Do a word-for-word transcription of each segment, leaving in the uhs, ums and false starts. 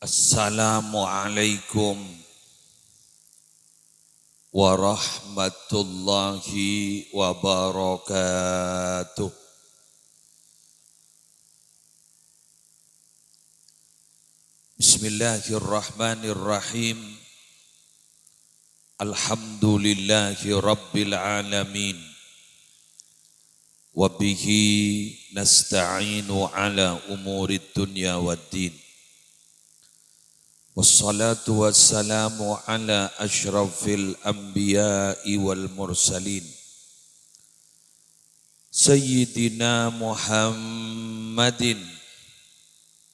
Assalamualaikum warahmatullahi wabarakatuh. Bismillahirrahmanirrahim. Alhamdulillahi rabbil alamin. Wa bihi nasta'inu ala umurid dunya waddin. Wassalatu wassalamu ala asyrafil anbiya'i wal mursalin. Sayyidina Muhammadin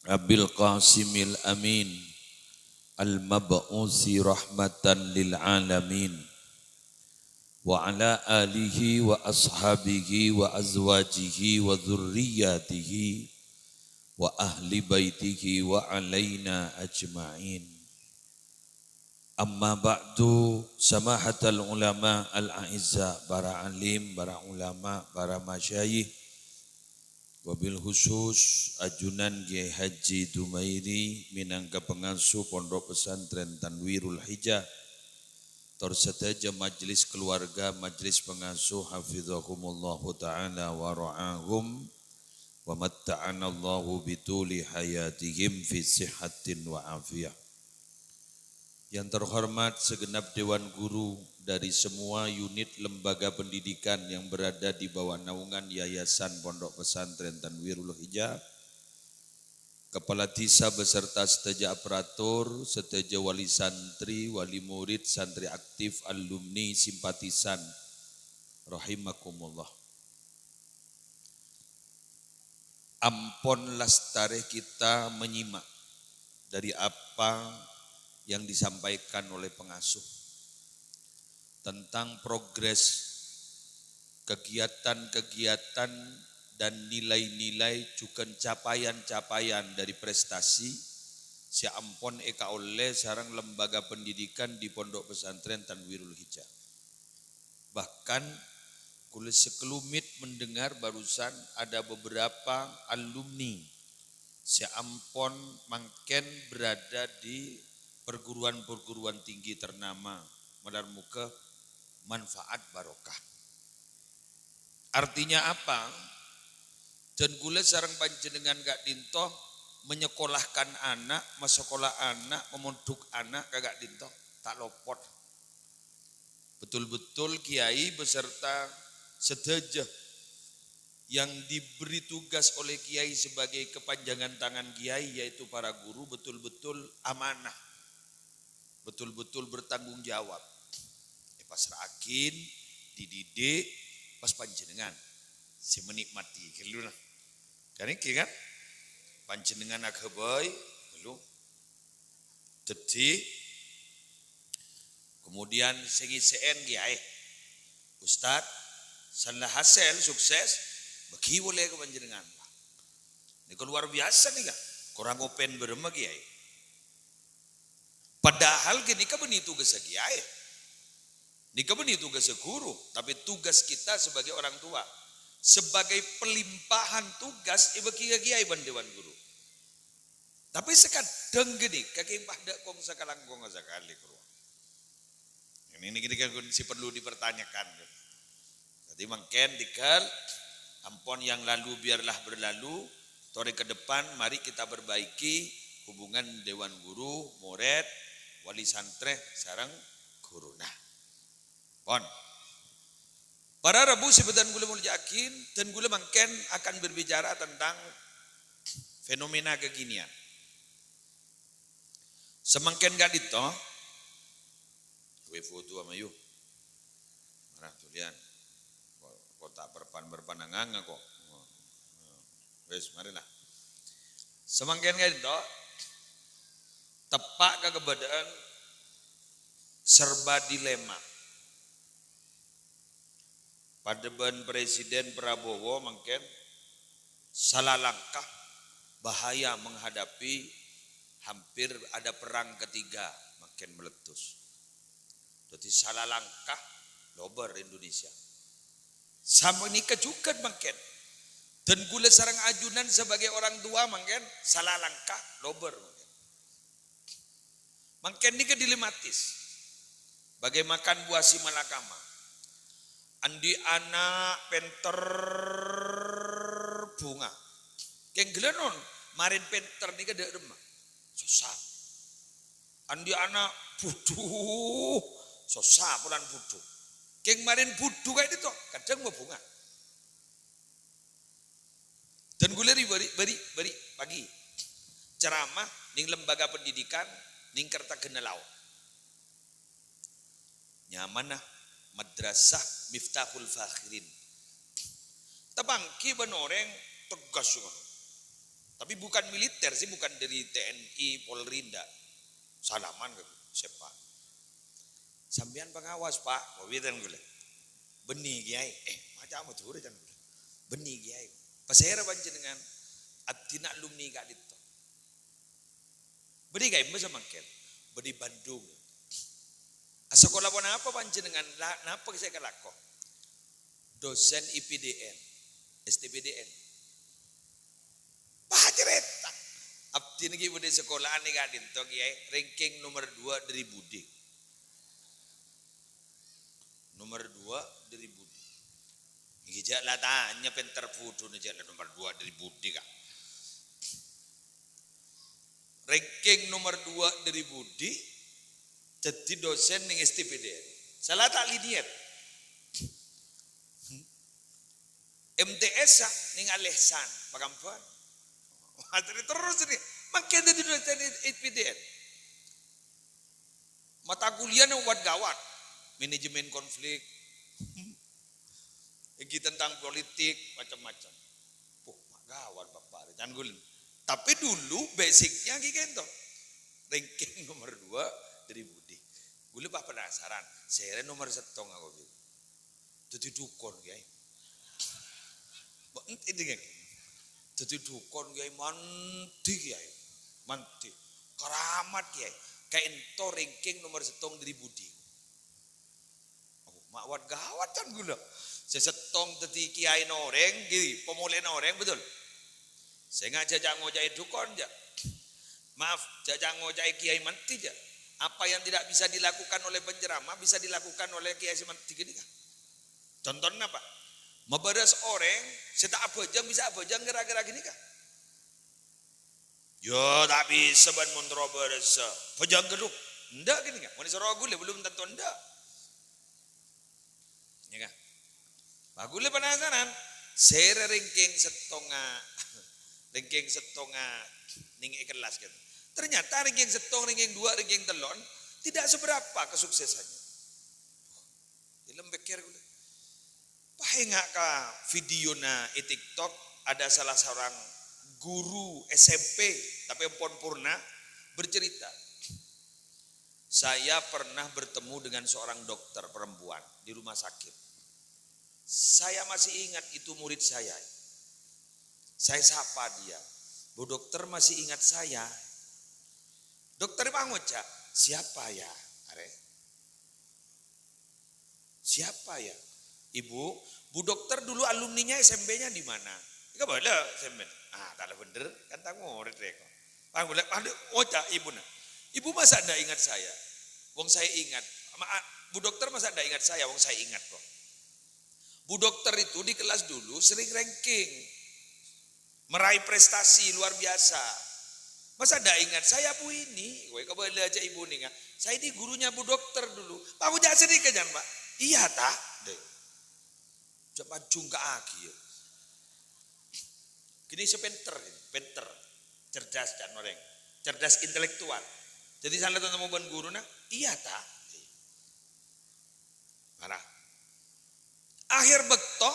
Abil Qasimil Amin, al-mab'usi rahmatan lil alamin, wa ala alihi wa ashabihi wa azwajihi wa dzurriyyatihi wa ahli baitihi wa alaina ajma'in. Amma ba'du, samahatal ulama al-a'izza, para alim, para ulama, para masyayikh, wabil khusus ajunan Kiai Haji Dumairi minangka pangasuh Pondok Pesantren Tanwirul Hijah, tor sadhâjâ majlis keluarga, majlis pangasuh, hafizahumullahu ta'ala wa ra'ahum, wa matta'anallahu bituli hayatihim fi sihhatin wa afiyah. Yang terhormat segenap Dewan Guru dari semua unit lembaga pendidikan yang berada di bawah naungan Yayasan Pondok Pesantren Tanwirul Hijah, Kepala Desa beserta sadhâjâ aparatur, sadhâjâ wali santri, wali murid, santri aktif, alumni, simpatisan, rahimakumullah. Ampon lastarè kita menyimak dari apa yang disampaikan oleh pengasuh tentang progres kegiatan-kegiatan dan nilai-nilai jhughân capaian-capaian dari prestasi sè ampon èkaollè sareng lembaga pendidikan di Pondok Pesantren Tanwirul Hijah. Bahkan, kaulâ sakalumit mendengar barusan ada beberapa alumni sè ampon mangkèn berada di perguruan-perguruan tinggi ternama. Malar moghâ manfaat barokah. Artinya apa? Dan kaulâ sareng panjhennengngan ka'dinto menyekolahkan anak, masakola anak, mamondhuk anak ka ka'dinto, ta' lopot. Betul-betul kiai beserta sadhâjâ yang diberi tugas oleh kiai sebagai kepanjangan tangan kiai, yaitu para guru, betul-betul amanah, betul-betul bertanggung jawab. Èpasra'aghin, dididik, pas panjhennengngan sè menikmati, ghâllu, nah. Kan ènggi, kan? Panjhennengngan aghâbây, ghâllu. Dhâddhi, kemudian sè ngèssè'è kiai, "Ustad, sella hasèl sukses, bâgi polè ka panjhennengngan." Nèka luar biasa nèka, korang open bârâmma kiai. Padahal ghânèka bânnè tugas kiai. Nèka bânnè tugas guru, tapi tugas kita sebagai orang tua, sebagai pelimpahan tugas èbâgi ka kiai bân dewan guru. Tapi sakadhâng ghânèka kèng padâ kong sakalangkong sakalè, kro. Ini, ini, ini kan sè perlu dipertanyakan. Jadi mangkèn tinggal, ampon yang lalu biarlah berlalu, torè ke depan mari kita perbaiki hubungan dewan guru, morèd, wali santrè, sareng ghuruna. Pon. Para rabu sè bâdhân kaulâ molja'aghi, dan kaulâ mangkèn akan berbicara tentang fenomena kekinian. Samangkèn ka'dinto, kowe foto ama yu. Mara dulian. Kok, kok ta' perpan-perpan nganga kok. Wes, marilah. Samangkèn ka'dinto, teppa' ka kabâdâ'ân serba dilema. Padâ bân Presiden Prabowo mangkèn sala langkah bahaya menghadapi hampir ada perang ketiga mangkèn meletus. Dhâddhi sala langkah lobâr Indonesia. Sapanèka jhughân mangkèn. Dan kaulâ sareng ajunan sebagai orang tua mangkèn sala langkah lobâr mangkèn. Mangkèn nèka dilematis. Bagai makan buah si malakama. Andi' ana' pènter bhunga. Kèng ghellâ' non, marèn pènter nèka dâ' remma. Sossa. Andi' ana' budhu. Sossa polana budhu. Kèng marèn budhu ka'dinto, kadhâng mabhunga. Dan ghulâ ri bâri', bâri', bâri' pagi ceramah nèng lembaga pendidikan nèng Kertagena Lao. Nyamana Madrasah Miftahul Fakhirin. Tapangghi bân orèng tegas ngono. Tapi bukan militer sih, bukan dari T N I, Polri, ndak. Salaman ka sèpa. "Sampèyan pangawas, Pak." Kowètan ghulâ. "Bânnè, Kèyaè." "Eh, maca Madhurâ, can ghulâ." "Bânnè, Kèyaè." "Pasèra panjhennengngan?" "Abdhina alumni ka'dinto." "Bâdhi ka'imma samangkèn?" "Bâdhi Bandung." "Asakola ponapa panjhennengngan? La-, napa sè èkalako?" "Dosen I P D N, S T P D N." Pacarèta. "Abdhina ghi' bâdâ sakola'an è ka'dinto, Kèyaè, ranking nomer dua dari budi." "Nomer dua dari budi." Ngghi jhâ' la tanya pènter budhuna, jhâ' la nomer dua dari budi, Ka'. Ranking nomer dua dari budi, dhâddhi dosen nèng S T P D N. Sala ta' linier. M T S a nèng Al-Ihsan, Pakamban. Materi terus ini. Mangkèn dhâddhi dosen I P D N. Mata kuliahna wat-gawat. Manajemen konflik. Èngghi tentang politik, macam-macam. Wah, mak gawat, Bapak. Can ghulâ. Tapi dulu basicnya ghi' ka'dinto. Ranking nomer dua dari budi. Ghulâ pas penasaran, sèrè nomer sèttong aku gitu. Dhâddhi dhukon, Kèyaè. Mbok enti dingin. Dhâddhi dhukon, Kèyaè, mandhi, Kèyaè. Mandhi. Karamat, Kèyaè. Ka'dinto ranking nomer sèttong dari budi. Oh, mak wat-gawat can ghulâ. Sè sèttong dhâddhi kèyaèna orèng, ghi, pamolèna orèng, betul? Sènga' jhâ' ca'-ngoca'è dhukon, jhâ'. Maaf, jhâ' ca'-ngoca'è kèyaè mandhi, jhâ'. Apa yang tidak bisa dilakukan oleh penceramah, bisa dilakukan oleh kèyaè sè mandhi ghânèka. Contona apa? Mabârâs orèng sè ta' abhâjâng bisa abhâjâng ghârâ-ghârâ ghânèka. Yâ, ta' bisa bân mon terro bârâssa. Bhâjâng ghâllu. Endâ' ghânèka. Mon èsoro ghulâ, belum tentu endâ'. Yâ, kan? Pas ghulâ penasaran, sèrè ranking sèttonga, ranking sèttonga nèng è kellas, kan. Ternyata ranking sèttong, ranking dua, ranking tello' tidak seberapa kesuksesannya. Ghellem pèkkèr ghulâ. Pas enga' ka videona è TikTok, ada salah seorang guru S M P, tapi ampon purna, bercerita, "Saya pernah bertemu dengan seorang dokter perempuan di rumah sakit. Saya masih ingat itu murid saya. Saya sapa dia. Bu Dokter masih ingat saya?" Dokter pas ngoca', "Siapa ya?" Arè. "Siapa ya?" "Ibu, Bu Dokter dulu alumninya S M P-nya di mana?" "Kabâlâ S M P." "Ah, ta' la bhendher, kan tang morèd rèko." Pas ghulâ, aduh, ngoca' ibuna. "Ibu masa ndak ingat saya?" "Wong saya ingat." "Ma-, a-, Bu Dokter masa ndak ingat saya?" "Wong saya ingat kok." "Bu Dokter itu di kelas dulu sering ranking. Meraih prestasi luar biasa. Masa ndak ingat saya, Bu, ini?" Wah, kabâlâ jhâ' ibu nèka. "Saya ini gurunya Bu Dokter dulu." "Pak, jhâ' sanèka, jhân, Pak." "Iyâ, ta'?" Deh. Jhâ' pajhungka'aghi, yâ. Ghânèka sè pènter, pènter. Cerdas, can orèng. Cerdas intelektual. Dhâddhi, sala tatemmo bân ghuruna, "Iyâ, ta'?" Mara. Akhèr bâkto,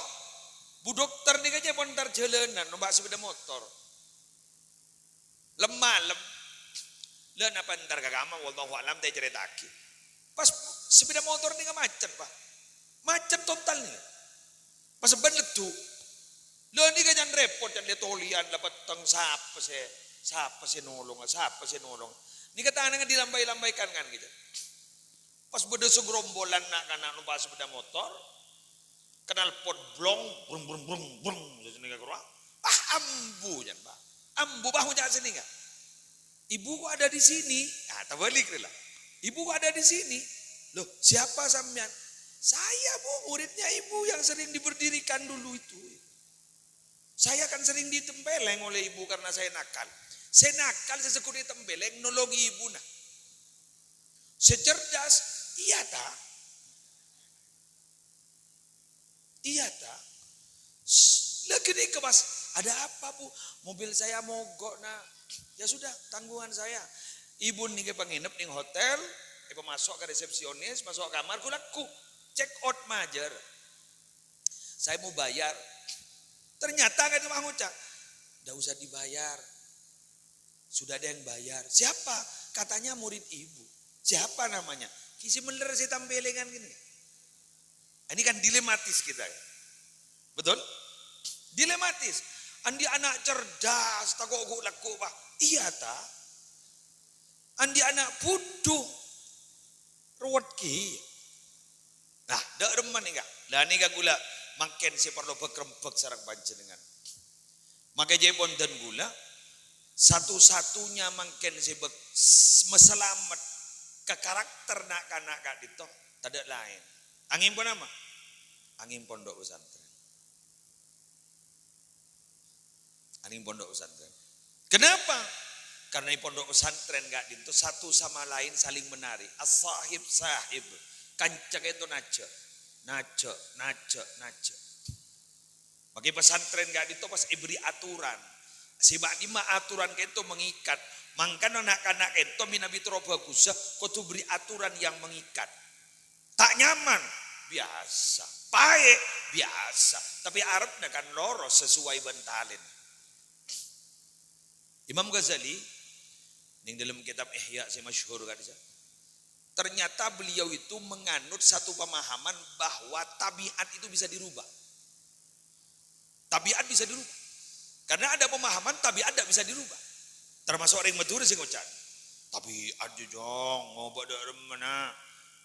Bu Dokter nèka jhâ' pon entar jhâlânan, nompa' sepeda motor. Lem-malem. La napa entar ka kama, wallahu a'lam, ta' ècarèta'aghi. Pas sepeda motor nèka macet, Pak. Macet total nèka. Pas bân leddhu. La nèka can rèpot, can lè-tolèyan, la petteng, sapa sè, sapa sè nolonga, sapa sè nolonga. Nèka tanangnga dilambai-lambaikan kan gitu. Pas bâdâ sagrombolan na'-kana' nompa' sepeda motor, knalpot blong, brung, brung, brung, brung, sè sanèka karo. Ah, ambu, jhân, Pak. Ambu, Pak, ngoca' sanèka. "Ibu kok ada di sini?" Nah, terbalik, rela. "Ibu kok ada di sini?" "Loh, siapa sampean?" "Saya, Bu, muridnya Ibu yang sering diberdirikan dulu itu." "Saya kan sering ditempeleng oleh Ibu karena saya nakal." "Sè nakal, sè segghut ditempeleng, nolongi Ibu, nah. Sè cerdas, iya ta?" "Iya, ta." "Shh, lagi nih, Mas." "Ada apa, Bu?" "Mobil saya mogok, Nak." "Ya sudah, tanggungan saya." Ibu nèka panginep neng hotel, èpamaso' ka resepsionis, maso' kamar, ghu-lagghu. Check out majâr. "Saya mau bayar." Ternyata kan malah ngoca', "Ndak usah dibayar. Sudah ada yang bayar." "Siapa?" "Katanya murid Ibu." "Siapa namanya?" "Ghi sè mèller sè tampelengan gini." Ini kan dilematis kita, ya. Betul? Dilematis. Andi' ana' cerdas, tako' ghu-lagghu, Pak. Iya, ta? Andi' ana' budhu, ruwet ghi. Nah, dâ' remma nèka. Lah, nèka ghulâ mangkèn sè parlo bâk-rembâk sareng panjhennengngan. Maka jâ' ponten ghulâ, satu-satunya mangkèn sè bâk-, s-, masalamet ka karakter na'-kana' ka'dinto, tadâ' laèn. Angèng ponapa? Angèng pondhuk pesantren. Angèng pondhuk pesantren. Kenapa? Karena di pondhuk pesantren ka'dinto satu sama lain saling menarik. As-sahib sahib. Kanca ka'dinto najâ'. Najâ', najâ', najâ'. Maka pesantren ka'dinto pas èbherri' aturan. Sè bâ' dimma aturan ka'dinto mengikat. Mangkana na'-kana' ka'dinto mènabi terro bhâghussa kodhu bherri' aturan yang mengikat. Ta' nyaman? Biyasa. Paè'? Biyasa. Tapè arepna kan loros sesuai bân talèn. Imam Ghazali, neng dâlem kitab Ihya sè masyhur ka'dissa', ternyata beliau itu menganut satu pemahaman bahwa tabiat itu bisa dirubah. Tabiat bisa dirubah. Karena ada pemahaman tabiat tidak bisa dirubah. Termasuk orang Madura sing ngoca', "Tabiat jhujhung, ngoba dâ' remmana,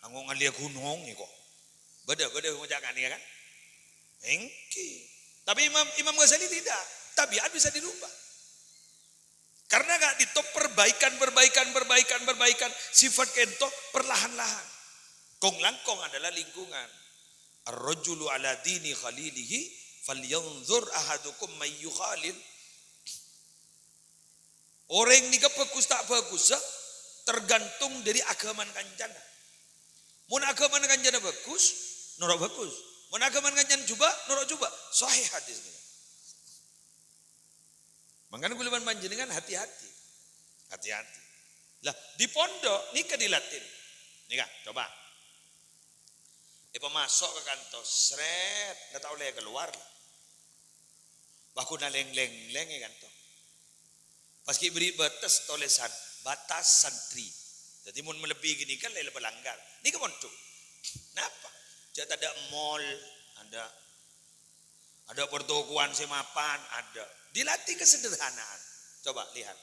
anggo ngalèya ghunong iko." Bâdâ, bâdâ ngoca' ka'dinto kan? Èngghi. Tapi Imam, Imam Ghazali tidak. Tabiat bisa dirubah. Karena ka'dinto perbaikan, perbaikan, perbaikan, perbaikan sifat ka'dinto perlahan-lahan. Kong-langkong adalah lingkungan. "Ar-rajulu ala dini khalilihi, falyanzur ahadukum may yukhalil." Orèng nèka bhâghus ta' bhâghussa tergantung dâri aghâmana kancana. Mon aghâmana kancana bhâghus, noro' bhâghus. Mon aghâmana kancana jhubâ', noro' jhubâ'. Sahih hadis nèka. Mangkana ghulâ bân panjhennengngan hati-hati. Hati-hati. Lah, di pondhuk nèka dilatih. Nèka, coba. Èpamaso' ka kanto, sret, la ta' ollè kalowar. Bâguna lèng-lènglèng è kanto. Pas ghi' bherri' bâtes tolèsan, "Batas santri." Dhâddhi mon malebbi ghânèka la palanggar. Nèka mondhuk. Napa? Jhâ' tadâ' mall, adâ'. Adâ' pertokoan sè mapan, adâ'. Dilatih kesederhanaan. Coba lihat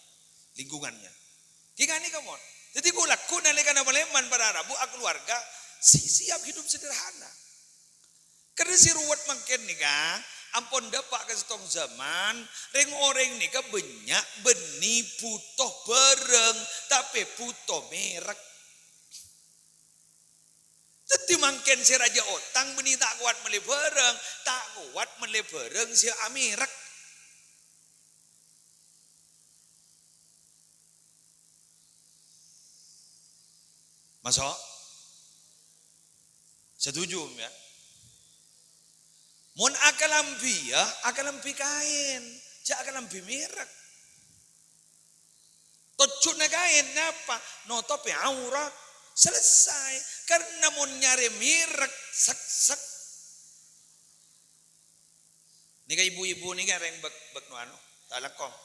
lingkungannya. Ghi' ghânèka mon. Dhâddhi ghu-lagghu nalèkana palèman para rabu akaluwarga si-, siap hidup sederhana. Karna sè ruwet mangkèn nèka, ampon dâpa' ka sèttong zaman, rèng-orèng nèka bânnya' bânnè bhuto bhârâng, tapè bhuto merek. Dhâddhi mangkèn sè rajâ otang bânnè ta' kowat mellè bhârâng, ta' kowat mellè bhârâng sè amerek. Maso'? Setuju, ya? Mon akalambhi, ya, akalambhi kaèn, jhâ' akalambhi merek. Tojjhuna kaèn napa? Notobhi aurat. Selesai. Karna mon nyarè merek, sek-sek. Nèka ibu-ibu nèka rèng bâk-, bâk no anu, ta' langkong.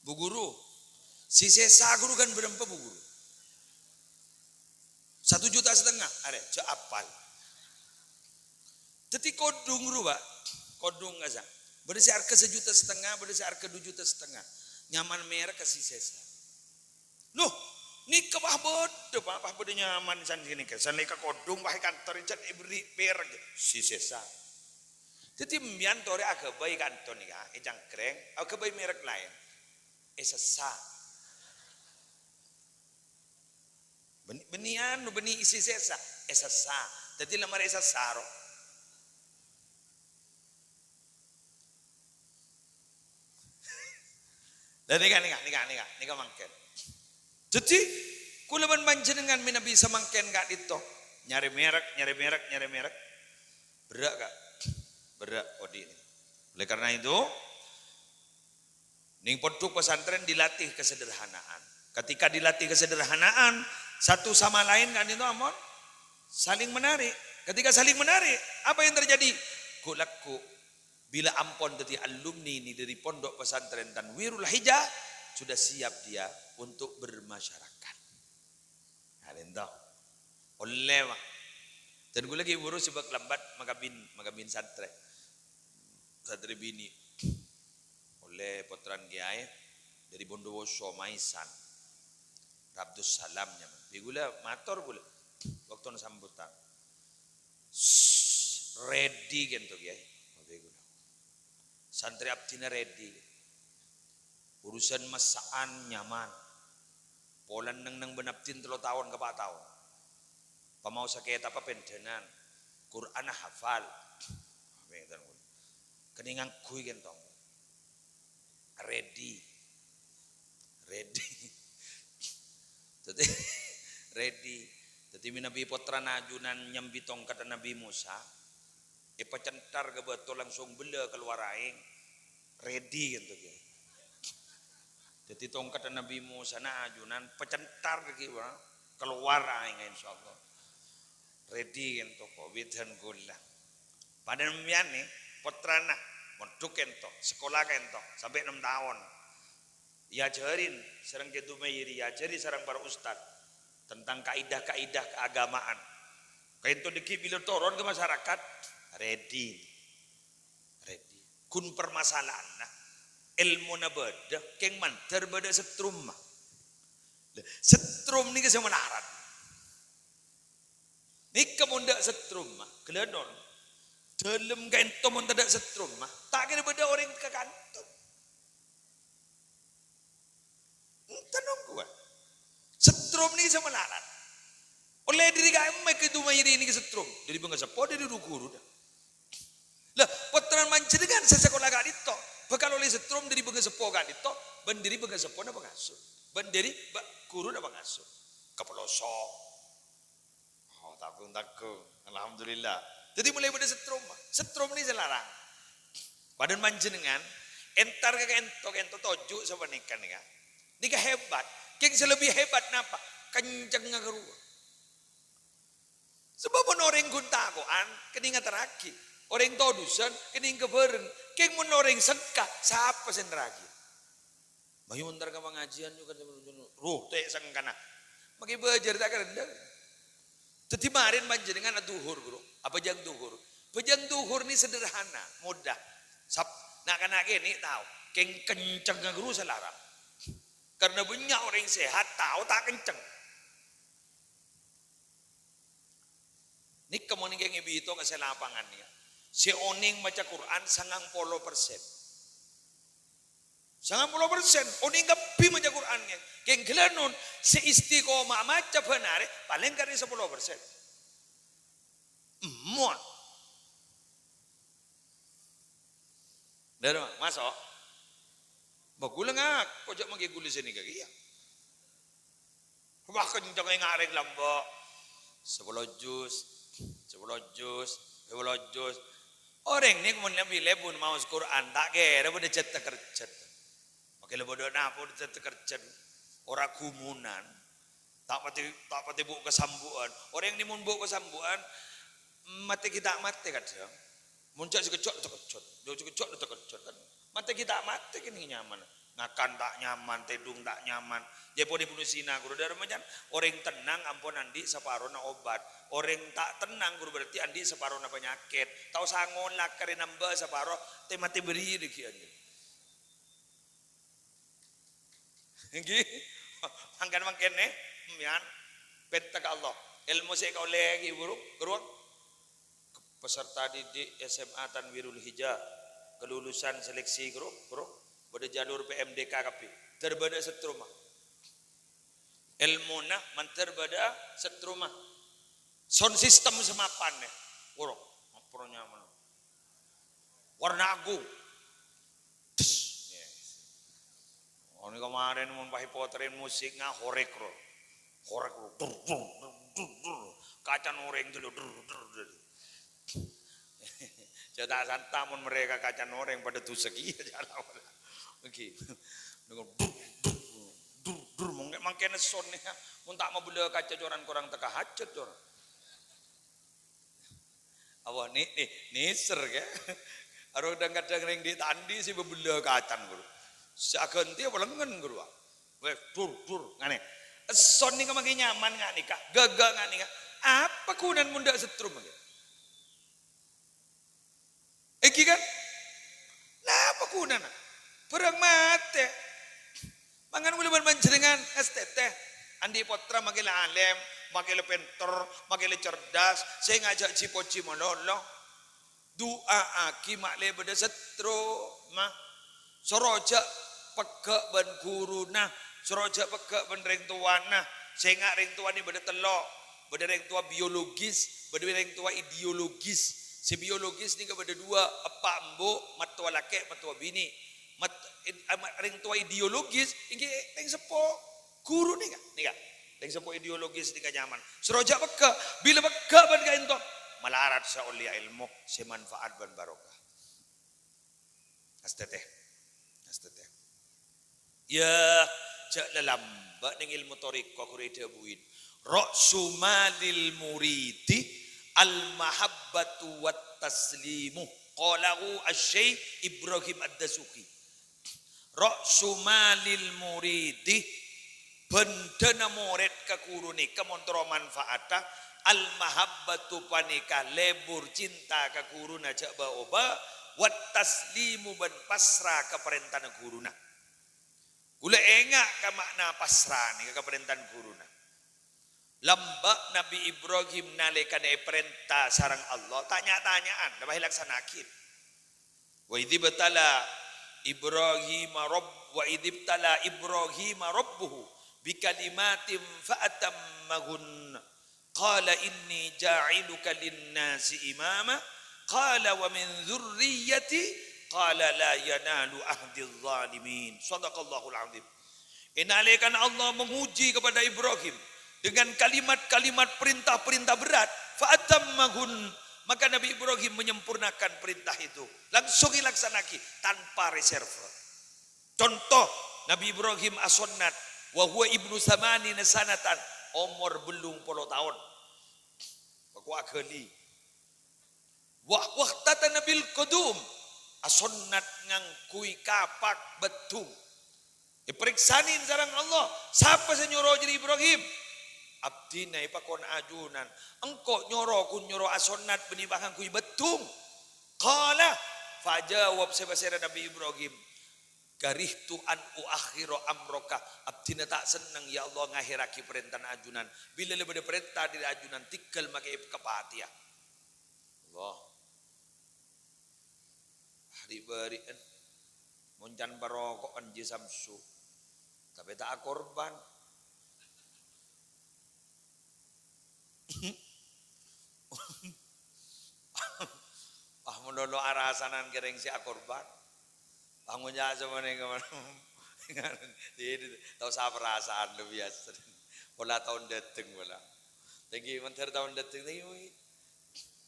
Bu Guru, sè sèsa ghuru kan bârâmpa, Bu Guru? Satu juta setengah, arè, jhâ' apal. Dhâddhi kodhung rowa, kodhung kassa'. Bâdâ sè arghâ sajuta setengah, bâdâ sè arghâ du juta setengah. Nyaman merek ka sè sèsa. Loh, nèka pas bâdâ, Pak, pas bâdâ nyaman san ghânèka. San nèka kodhung pas è kantor jhât èberri' merek sè sèsa. Dhâddhi, empèyan torè aghâbây kanto nèka, è Cangkreng, aghâbây merek laèn. È sèsa. Bânnè, bânnè anu, bânnè isi sèsa, èsessa. Dhâddhi la marè èsessa, ro. Lah, nèka, nèka, nèka, nèka, nèka mangkèn. Dhâddhi, kaulâ bân panjhennengngan mènabi samangkèn ka'dinto, nyarè merek, nyarè merek, nyarè merek. Berrâ', Ka'. Berrâ' odi'. Oleh karena itu, neng pondhuk pesantren dilatih kesederhanaan. Ketika dilatih kesederhanaan, satu sama lain kan itu ampon saling menarik. Ketika saling menarik, apa yang terjadi? Ghu-, lagghu', bila ampon dhâddhi alumni ini dari Pondok Pesantren Tanwirul Hijah, sudah siap dia untuk bermasyarakat. Nah, lento. Ollè, ma'. Dan kaulâ ghi' buru sè bâk lambat makabin, makabin santrè. Santrè binè'. Ollè pottrana kèyaè dâri Bondowoso, Maesan. Abdussalam nyamana. Bi' kaulâ mator kaulâ. Bâktona sambutan. Sss, ready kènto, Kèyaè. Bi' kaulâ. Santrè abdhina ready. Urusan massa'an nyaman. Polana neng-enneng bân abdhina tello taon ka pa' taon. Pamaosa kètabbhâ pendhânan. Qur'anna hafal. Kènè ngangghuy kènto. Ready. Ready. Dhâddhi, ready. Dhâddhi, mènabi pottrana ajunan nyambi tongkedda Nabbhi Mosa, èpacenthar ka bâto langsung bellâ kalowar aèng. Ready kènto, Kèyaè. Dhâddhi, tongkedda Nabbhi Mosana ajunan pacenthar ka ghi' bâ-, kalowar aèng, insyaallah. Ready kènto, Covid-an kaulâ. Padâ sampèyan nè, pottrana, mondhuk kènto, sakola kènto, sampè' ennem taon. Èajhâri sareng Kè Dumairi, èajhâri sareng para ustad tentang kaidah-kaidah keagamaan. Kènto dhâggi' bilâ toron ka masyarakat, ready. Ready. Ghun permasalahanna, èlmona bâdâ, kèng mandhâr bâdâ setrum. Lah, setrum nèka sè malarat. Nèka mon tadâ' setrum, ghâlânon. Dâlem ka'ènto mon tadâ' setrum, ta' kèra bâdâ orèng ka kantor. Enten ongghuwân. Setrum nèka sè malarat. Ollè dâri ka'emma Kè Dumairi nèka setrum. Dâri bângaseppo, dâri ru-ghuru, dâ. Lah, pottrana panjhennengngan sè sakola ka'dinto, bhâkal ollè setrum dâri bângaseppo ka'dinto, bân dâri bângaseppona pangasuh. Bân dâri bâ-, ghuruna pangasuh. Ka pelosok. Oh, tanggung-tanggung. Alhamdulillah. Dhâddhi molaè bâdâ setrum. Setrum nèka sè larang. Padâna panjhennengngan, entar ka ka'ènto, ka'ènto toju' sapanèka nèka. Nèka hebat. Kèng sè lebbi hebat napa? Kencengnga ghâruwa. Sabâb mon orèng ghun tako'an, kènè' ngaterraghi. Orèng todusân, kènè' kabhâreng. Kèng mon orèng sengka, sapa sè nerraghi? Mayu entar ka pangajiân, yu, kan, roh, tè' sengkana. Makè bâjâr ta' karendhâng. Dhâddhi marèna panjhennengngan adhuhur, Ghuru. Abhâjâng dhuhur. Bhâjâng dhuhur nèka sederhana, mudah. Sap-, na'-kana' kènè' tao. Kèng kencengnga ghâruwa sè larang. Karena bânnya' orèng sehat tao ta' kenceng. Nèka mon kèng èbitong ka sè lapangan nèka. Sè onèng maca Qur'an sangang polo persen. Sangang polo persen onèng kabbhi maca Qur'an nèka. Kèng ghâlânon sè istiqomah maca bân arè palèng karè sapolo persen. Emmowa. Dâ' remma, maso'? Bâ, ghulâ ngako jhâ' mangkè ghulâ sè nèka kèya. Wah, kencengnga rèng lambâ'. Sapolo juz, sapolo juz, sapolo juz. Orèng nèka mon lebbi-lebbi maos Qur'an, ta' kèra bâdâ jhât-takerjhât. Makè la bâdâ napa jhât-takerjhât. Ora ghumuna. Ta' patè, ta' patè bu' kasambu'ân. Orèng nèka mon bu' kasambu'ân, matè ghi' ta' matè kadhâng. Mon jhâ' sakejjhâ' takejjhât, jhâ' sakejjhâ' takejjhât kan. Matè ghi' ta' matè kènè' nyaman. Ngakan ta' nyaman, tèdung ta' nyaman. Jhâ' pon èbhuru zina, ghuru dâ' remma jân. Orèng tennang ampon andi' saparona obat. Orèng ta' tennang, ghuru, berarti andi' saparona panyakèt. Ta' osa ngolak karè nambâ saparo, tè-matè bâri' dhâggi'ân. Èngghi, mangkèn-mangkèn, eh, sampèyan penta ka Allah. Èlmo sè èkaollè ghi' buru, ghuru. Peserta didik S M A Tanwirul Hijah, kelulusan seleksi, ghuru, ghuru. Bâdâ jalur P M D K kabbhi. Dâr bâdâ setrum. Èlmona mandhâr bâdâ settroma. Sound system sè mapan, yâ. Woro, apa nyaman. Warna agung. Des. Yâ. Oh, nèka marèn mon pas èpoterin musik nga horek, ro. Horek, ro. Dur, dur, dur, dur, dur. Kaca orèng jâlâ, dur, dur, dur. Jâ' ta' santa mon mereka kaca orèng padâ dusa kèya, jâ' la. Oke. Nèka dur, dur, dur, dur, mangkè-, mangkèna sound nèka. Mon ta' mabellâ kaca coran korang tekka hajat, coran. Apa ni-, ni-, nèser, kè? Aro kadhâng-kadhâng rèng dhi' ta' andi' sè mabellâ kaca, ghuru. Sè aghântè apa lengngen, ghuru, ah? Weh, dur, dur, nganè. Sound nèka mangkè nyaman nga' nèka, ghâghâ nga' nèka. Apa ghunana mon tadâ' setrum, kè? Èngghi kan? Napa ghunana? Bhârâng matè. Mangkana kaulâ bân panjhennengngan, S T T, andi' pottra mangkè la alèm, mangkè la pènter, mangkè la cerdas, sè ngajhâk ji-pojhi malolo. Du'aaghi ma'lè bâdâ settroma. Soro jhâ' pegghâ' bân ghuruna, soro jhâ' pegghâ' bân rèng towana. Sènga' rèng towa nè bâdâ tello', bâdâ rèng towa biologis, bâdâ rèng towa ideologis. Sè biologis nèka bâdâ duwâ', eppa' embu', mattowa lakè', mattowa binè'. Mat-, id-, ama-, rèng towa ideologis èngghi rèng seppo, ghuru nèka, nèka. Rèng seppo ideologis nèka nyaman. Soro jhâ' pegghâ', bilâ pegghâ' bân ka'dinto, malarat sè ollè èlmo sè manfaat bân barokah. Astètè. Astètè. Yâ, jhâ' lalamba' nèng èlmo thorèkot ghuru èdhâbuin. "Ra'su malil muridi al-mahabbatu wat taslimu." Qalahu Asy-Syaikh Ibrahim Ad-Dasuki. "Ra'su malil muridi," bhândhâna morèd ka ghuru nèka mon terro manfaata, al-mahabbatu panèka lebur cinta ka ghuruna jhâ' bâ-obâ, wat taslimu bân pasra ka parèntana ghuruna. Kaulâ enga' ka ma'na pasra nèka ka parèntana ghuruna. Lamba' Nabbhi Ibrahim nalèkana èparènta sareng Allah, ta' nya'-tanya'an, la bhâi èlaksana'aghi. "Wa idzibtala Ibrahima rabb-, wa idzibtala Ibrahima rabbuhu bikalimatin fa atammahunna. Qala inni ja'iluka lin-nasi imama. Qala wa min dzurriyyati. Qala la yanalu ahdidz dzalimin." Shadaqallahul adzim. È nalèkana Allah menguji kepada Ibrahim dengan kalimat-kalimat perintah-perintah berat, fa atammahun, maka Nabi Ibrahim menyempurnakan perintah itu, langsung èlaksana'aghi tanpa reserve. Conto, Nabi Ibrahim asonnat, wa huwa ibnu tsamanina sanatan, omor bellung polo taon. Bâkto aghâli. Wa, wahtatana bil qudum, asonnat ngangghuy kapak bâddhung. Èparèksanè sareng Allah, "Sapa sè nyoro jârèya Ibrahim?" "Abdhina èpakon ajunan." "Engko' nyoro ghun nyoro asonnat bânnè èpangangguy bâddhung." Qala, fajawab sè pasèra Nabi Ibrahim, "Karihtu an uakhkhira amraka." "Abdhina ta' senneng, ya Allah, ngahèrraghi parèntana ajunan. Bilâ la bâdâ parènta dâri ajunan, tèngghâl makè kapatèya." Allah. Bâri'-bâri'en. Mon can paroko'an Ji Samsu. Tapè ta' akorban. Ah, mon lolo arasanan kèrèng sè akorban. Ah, ngonya' sapanèka. Jadi, tao saparasaan luar biasa. Pola taon dâteng, pola. Lagi menteri taon dâteng, lagi.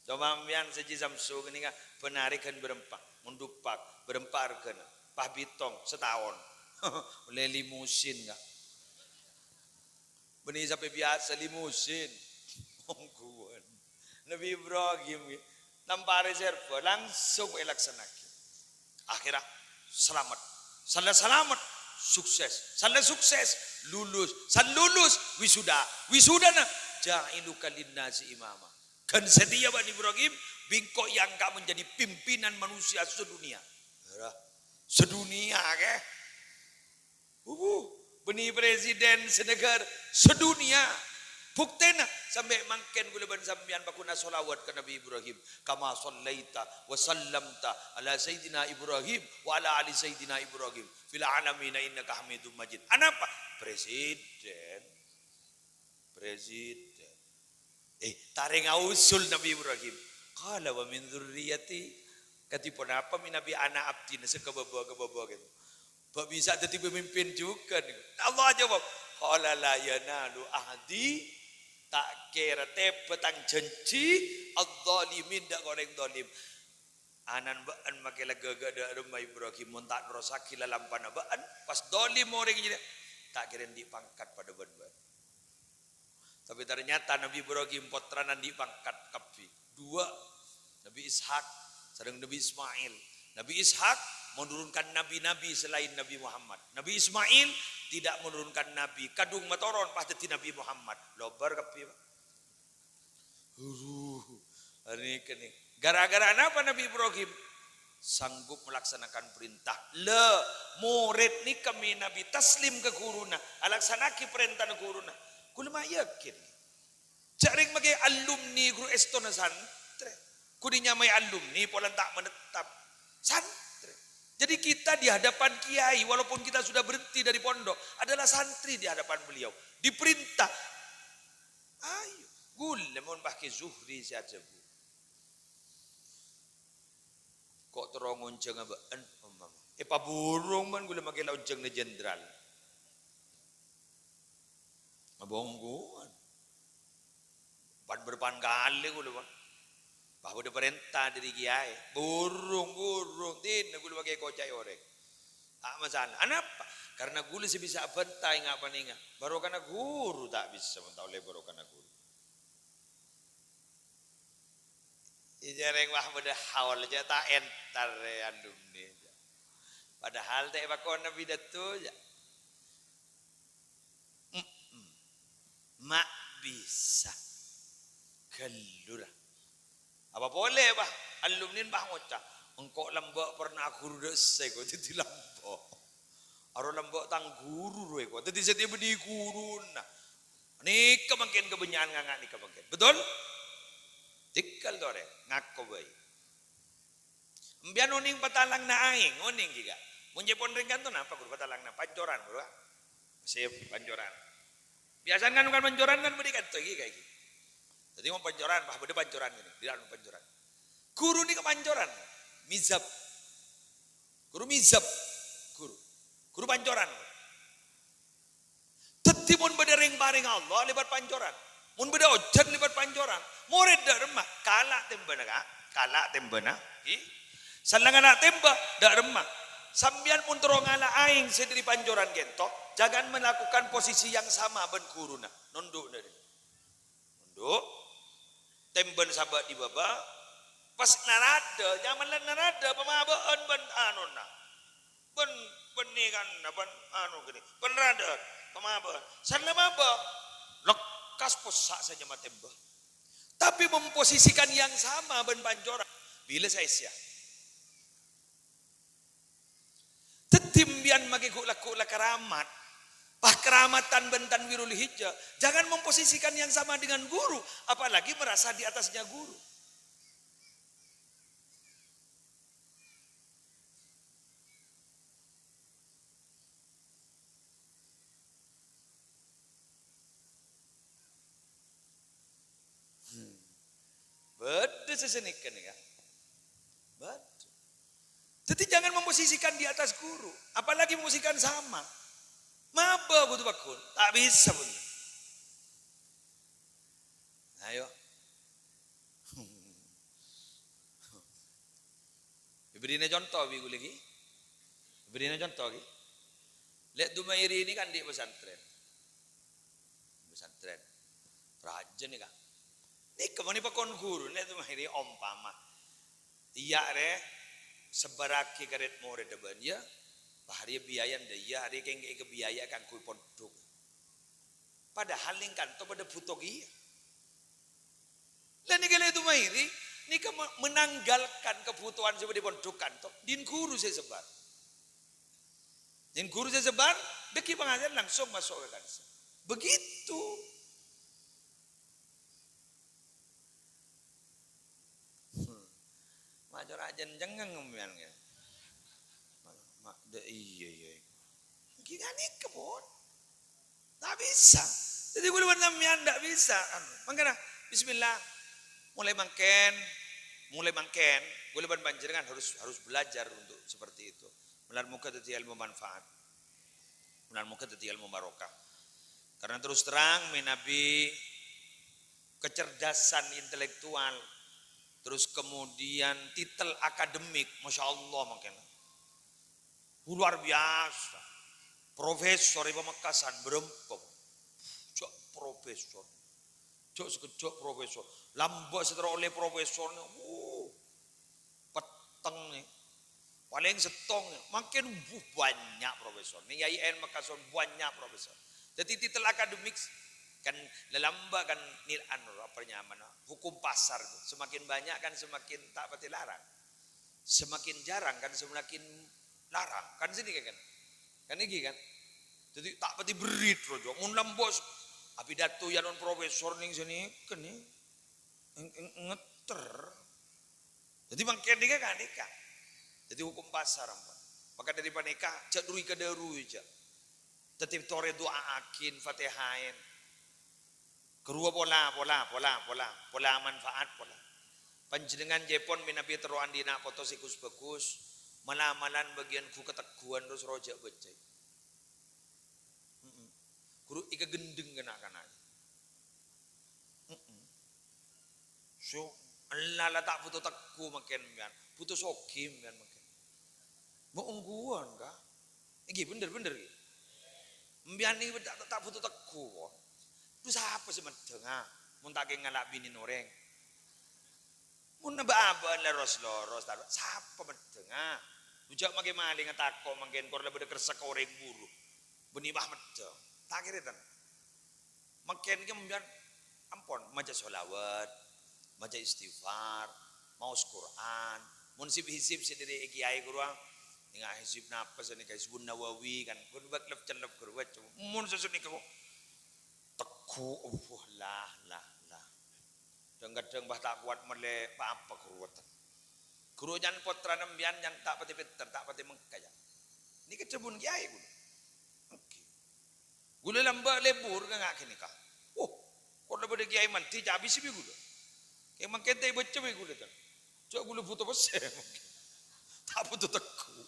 Coma sampèyan sè Ji Samsu ghânèka panarèghân bârâmpa, mon dupak, bârâmpa arghâna. Pas bitong, sataon. Ollè limusin, Ka'. Bânnè sampè' biyasa limusin. Ongghuwân. Nabi Ibrahim, tanpa reserve, langsung èlaksana'aghi. Akhirnya, salamet. Sala salamet, sukses. Sala sukses, lulus. Sala lulus, wisuda. Wisudana, ja'iluka linnasi imama. Ghân satèya bân Ibrahim, bi' engko' èangka' menjadi pimpinan manusia sedunia. Yâ, sedunia, kè? Wuh, bânnè presiden senegara sedunia. Buktèna, sampè' mangkèn kaulâ bân sampèyan paghun asholawat ka Nabi Ibrahim. "Kama shallaita wa sallamta ala Sayyidina Ibrahim wa ala ali Sayyidina Ibrahim fil alamina innaka Hamidum Majid." Anapa? Presiden. Yazid. Eh, tarènga usul Nabi Ibrahim. "Qala wa min dzurriyyati." Kadhi ponapa mè' Nabi ana' abdhina sè ka bâbâ, ka bâbâ ghâpanèka? Bâ' bisa dhâddhi pemimpin jhughân. Allah ajâwâb, "Qala la yanalu ahdi." Ta' kèra tèbâ tang jhânjhi, adh-dhalimin, dâ' ka orèng dhalim. Ana'na bâ'na makè la ghâghâ dâ' remma Ibrahim, mon ta' nerrossaghi lalampana bâ'na, pas dhalim orèng jârèya, ta' kèra andi' pangkat padâ bân bâ'na. Tapi ternyata Nabi Ibrahim pottrana andi' pangkat kabbhi. Dua, Nabi Ishak sareng Nabi Ismail. Nabi Ishak menurunkan nabi-nabi selain Nabi Muhammad. Nabi Ismail tidak menurunkan nabi, kadhung matoron pas dhâddhi Nabi Muhammad. Lobâr kabbhi, Pak. Aduh, arèya kènè. Gara-gara napa Nabi Ibrahim sanggup melaksanakan perintah? La, morèd nèka mè' Nabi taslim ka ghuruna, alaksana'aghi parèntana ghuruna. Ghulâ ma' yakin. Jhâ' rèng makè alumni ghuru èstona santrè. Ghun ènyamaè alumni polana ta' menetap. Santrè. Jadi kita di hadapan kiai, walaupun kita sudah berhenti dari pondok, adalah santri di hadapan beliau. Diperintah. Ayo, ghulâ mon Pak Kiai Zuhri sè adhâbu. Ko' terro ngonjhânga bâ'na, ompama. Èpaburung bân ghulâ makè la onjhângnga jenderal. Abhungkuwan. Pan-bârpan kalè ghulâ, Pak. Pas bâdâ parènta dâri kiai. Burung, burung. Dinah ghulâ makè èkoca'è orèng. Ta' masalah. Anapa? Karena ghulâ sè bisa abhânta ènga' panènga. Barokana ghuru ta' bisa mon ta' ollè barokana ghuru. Iyâ rèng wah bâdâ haul jâ' ta' entar rè alumni. Padahal ta' èpakona pidato jâ'. Mm-mm. Ma' bisa. Ghâllu ra. Apa polè, Bah? Alumni, Bah, ngoca', "Engko' lambâ' pernah ghuru dâ' sè ko' dhâddhi lambâ'." Aro lambâ' tang ghuru rowa ko'. Dhâddhi satèya bânnè ghuruna. Nèka mangkèn kabânnya'an nganga' nèka mangkèn. Betul? Tèngghâl torè, ngako bhâi. Empèyan onèng patalangna aèng, onèng ghi, Ka'? Mon jhâ' pon rèng kanto napa, Ghuru, patalangna? Pancoran, Ghuru, Ka'? Sip, pancoran. Biyasana kan, kan pancoran kan bâdâ è kanto ghi, Ka', ghi. Dhâddhi mon pancoran, wah, bâdâ pancoran ghânèka, dâri anu pancoran. Ghuru nèka pancoran. Mizab. Ghuru mizab. Ghuru. Ghuru pancoran. Dhâddhi, mon bâdâ rèng-parèngnga Allah lèbât pancoran. Mon bâdâ ojhân lèbât pancoran. Morèd dâ' remma, kala' tèmbâna, Ka'. Kala' tèmbâna. Ghi. Sallangana tèmbâ, dâ' remma. Sampèyan mon terro ngala' aèng sè dâri pancoran ghânto, jangan melakukan posisi yang sama bân ghuruna. Nondhu' dâri. Nondhu'. Tèmbâna sabâ' è bâbâ. Pas naradhâ, nyamana naradhâ, pamabâ'ân bân anona. Bân, bân nèkanna, bân anu ghânèka, bân radhâ, pamabâ'ân. Sarrèna mabâ', lekkas possa' sè nyama tèmbâ. Tapè memposisikan yang sama bân pancoran, bilâ saèssèya. Dhâddhi, empèyan makè ghu'-, lagghu' la karamat. Pas karamatan bân Tanwirul Hijjah, jangan memposisikan yang sama dengan guru, apalagi merasa di atasnya guru. Hmm. Bâdâ sè sanèka nèka. Bâdâ. Jadi jangan memposisikan di atas guru, apalagi memposisikan sama. Mabâ' kodhu pagghun, ta' bisa, bun. Ayo. Èbèrri'âna conto bi' ghulâ ghi. Èbèrri'âna conto ghi. Lè' Dumairi nèka andi' pesantren. Pesantren. Rajâ nèka. Nèka mon èpakon ghuru, Lè' Dumairi, ompama. Iyâ rè, sebbhârraghi ka red-morèdda bân iyâ. Wah, arèya biayana dâ' iyâ, arèya kèng-, kèng biaya kaangghuy pondhuk. Padahal nèng kanto padâ bhuto kèya. Lah nèka Lè' Dumairi, nèka me-, menanggalkan kebutuhan sè bâdâ è pondhuk kanto, dhin ghuru sè sebbhâr. Dhin ghuru sè sebbhâr, dhâggi' pangajiân langsung maso' ka kansa. Begitu. Hmm. Ma' cora' jhân cengngeng sampèyan, ya. Ma', ma', dâ-, iyâ, iyâ. Ghi ghânèka, pon. Ta' bisa. Jadi, kaulâ bân sampèyan ta' bisa, anu. Mangkana, bismillah. Mulai mangkèn, mulai mangkèn, kaulâ bân panjhennengngan harus, harus belajar untuk seperti itu. Mulan moghâ dhâddhi èlmo manfaat. Mulan moghâ dhâddhi èlmo barokah. Karena terus terang, manabi kecerdasan intelektual, terus kemudian titel akademik, Masya Allah, mangkèn. Luar biasa. Profesor è Pamekasan, bârâmpa. Jhâ' profesor. Jhâ' sakejjhâ' profesor. Lambâ' sè terro ollè profesor, wuh, petteng, nè. Palèng sèttong, nè. Mangkèn, wuh, bânnya' profesor. Nèng I A I N Mekasan bânnya' profesor. Dhâddhi titel akademik kan lalambâ' kan nil-, anu, apa nyamana, hukum pasar. Semakin banyak kan semakin ta' patè larang. Semakin jarang kan semakin larang. Kan sènèka kan? Kan nèka kan? Dhâddhi ta' patè berri' rojo. Mon lambâ' apidato yâ non profesor nèng sènèka nè. Eng-, eng-, ngetter. Dhâddhi mangkèn nèka kan nèka. Dhâddhi hukum pasar ampon. Maka dhâri panèka, jhâ' duri kadhârui, jhâ'. Dhâddhi torè du'a'aghin, Fatihaèn. Ghâruwa pola, pola, pola, pola, pola manfaat, pola. Panjhennengngan jhâ' pon manabi terro andi' na' poto sè ghus-bhâghus, mala-malan bâgiyân ghu kategghuwân terros roja bâca. Mm-mm. Ghuru èkagendheng ka na'-kana'. Mm-mm. So, ella la ta' bhuto tegghu mangkèn sampèyan, bhuto soghi sampèyan mangkèn. Mo' ongghuwân, Ka'? Èngghi, bhender, bhender, ghi. Sampèyan nèka ta', ta', ta' bhuto tegghu, pon. Dhu, sapa sè meddhâng, ah? Mon ta' kèng ngala' binèna orèng. Mon bâ'-abâ'ân loros-loros, ta-, sapa meddhâng, ah? Dhu, jhâ' makè malèngnga tako' mangkèn kor la bâdâ kersekka orèng buru. Bânnè bâ' meddhâng. Ta' kèra ten. Mangkèn kè sampèyan ampon maca sholawat, maca istighfar, maos Qur'an. Mon hizib-hizib sè dhâri kèyaè ghuru, ah, ènga' hizib napa sanèka, Hizbun Nawawi kan, ghun bâk lep-cellep ghuru, wah, mon sè sanèka kok tegghu, Allah, lah, lah. Dhâng-kadhâng bâ ta' kowat mellè pa-apa ghuru wèten. Ghuru nyang pottrana sampèyan nyang ta' patè pènter, ta' patè mengka, ya. Nèka dhâbuna kèyaè ghuru. Èngghi. Ghulâ lambâ' lebur ka nga' ghânèka. Oh, kor la bâdâ kèyaè mandi, cabisi bi' ghulâ. Kèng mangkèn ta' èbâca bi' ghulâ, ten. Jhâ' ghulâ bhuto pèssè. Ta' bhuto tegghu.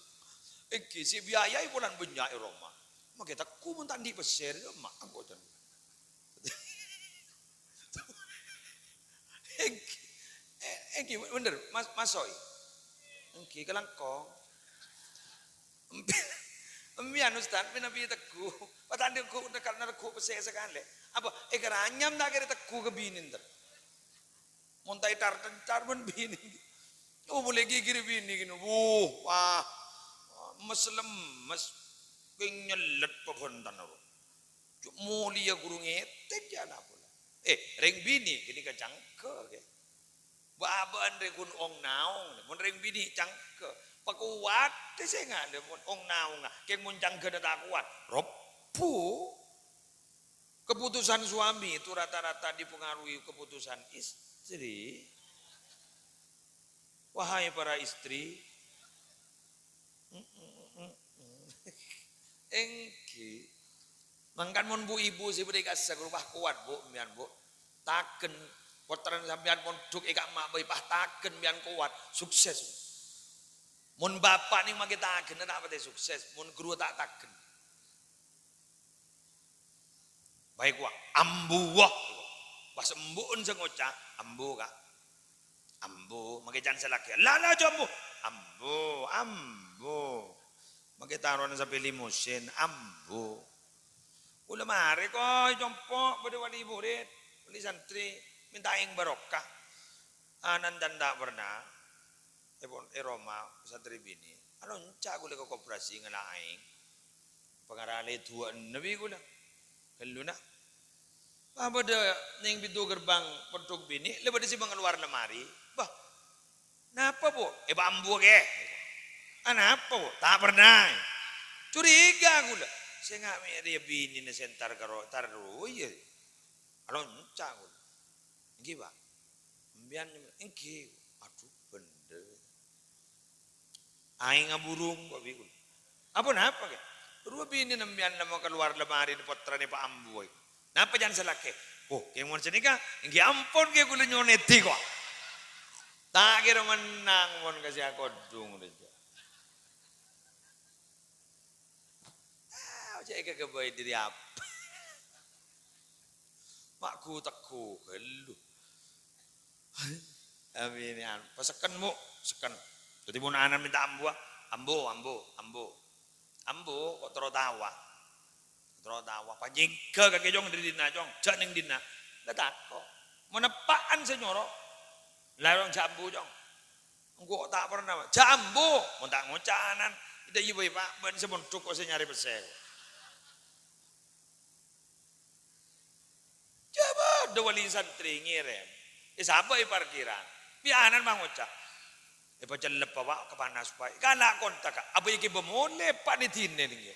Èngghi, sè biayaè polana bânnya' è roma. Makè tegghu mon ta' andi' pèssè, ma' engko', ten. Èngghi, eh, èngghi, bhender, Mas, Mas Soi. Èngghi, kalangkong. Empi-, empiyan, Ustaz, manabi tegghu. Pas ta' andi' tegghu, karena tegghu pèssè sakalè. Apa, èkaranyam ta' kèra tegghu ka binè, enten? Mon ta' ètar-tentar bân binè. Oh, molaè ghighir binè ghi, wuh, wah, mes-lemes. Kèng nyellet pabhântan, ro. Cuk, molèya ghuru ngètèk, ya, napa la. Eh, rèng binè' ghânèka cangghâ, ghi. Bâ'-abâ'ân rè ghun ong-naong, mon rèng binè' cangghâ. Pakowat sè nga' mon ong-naongnga, kèng mon cangghâna ta' kowat, robbu. Keputusan suami itu rata-rata dipengaruhi keputusan istri. Wahai para istri, èngghi. Mangkana mon bu-ibu sè bâdâ è kassa' ghuru, wah, kowat, Bu, sampèyan, Bu. Taken, pottrana sampèyan mondhuk è ka'emma bhâi, pas taken sampèyan kowat, sukses. Mon bapa' nèng makè takenna ta' patè sukses, mon ghuru ta' taken. Bhâi kowa, ambu, wah. Pas embu'en sè ngoca', "Ambu, Ka'." "Ambu." Makè can sè lakè', "La, la, jhâ' ambu." "Ambu, ambu." Makè taro'na sampè' limusin, "Ambu." Kaulâ marè, kok, compo' bâdâ wali murid, wali santri, mènta aèng barokah. Anandan ta' pernah, è pon-, è roma santri binè', alonca' kaulâ ka koperasi ngala' aèng. Pangaralè duwâ'na bi' kaulâ. Ghâlluna. Pas bâdâ nèng pintu gerbang pondhuk binè', la bâdâ sè mangalowar lemari. "Bâh, napa, Bu?" "È, pa' ambu, kè." "Ah, napa, Bu?" "Ta' pernah." Curiga kaulâ. Sènga' mè' rèya binèna sè entar karo, tar rowa, iyâ. Alonca' kaulâ. "Èngghi, Pa'." "Sampèyan nyem-," "Èngghi." "Adhu, bhender." Aèng aburung, kok, bi' kaulâ. "Apa napa, kè?" "Rowa binèna sampèyan la makalowar lemari pottrana Pa' Ambu, kè." Napa can sè lakè? Oh, kè mon sanèka, èngghi ampon kè kaulâ nyo'on èdhi, kok. Ta' kèra mennang mon ka sè akoḍḍhung rèya. Ah, cè' èkaghâbây ḍâri apa? Ma' ghu-tegghu ghâllu. Amin, ya. Pasekken, Bu', sekken. Dhâddhi, mon ana'na mènta ambuwâ, ambu, ambu, ambu. Ambu, kok terro tawa. Terro tawa. Pas nyèngghâ kakè, Cong, ḍâri ḍinna', Cong. Jhâ' neng ḍinna'. La tako'. Mon eppa'an sè nyoro. La, Cong, jhâ' ambu, Cong. Engko' ta' pernah. Jhâ' ambu. Mon ta' ngoca' ana'na. Ida' iyâ bhâi, Pak. Bân sè mondhuk kok sè nyarè pèssè. Jhâ' bâḍâ wali santrè ngèrèm. Èsabâ' è parkiran. Bi' ana'na mangoca'. Èpacellep, Pak, kapanas, Pak. Kala' kontak, Kak. Apa èkibâ molè, Pak, di dinèn, ngghi.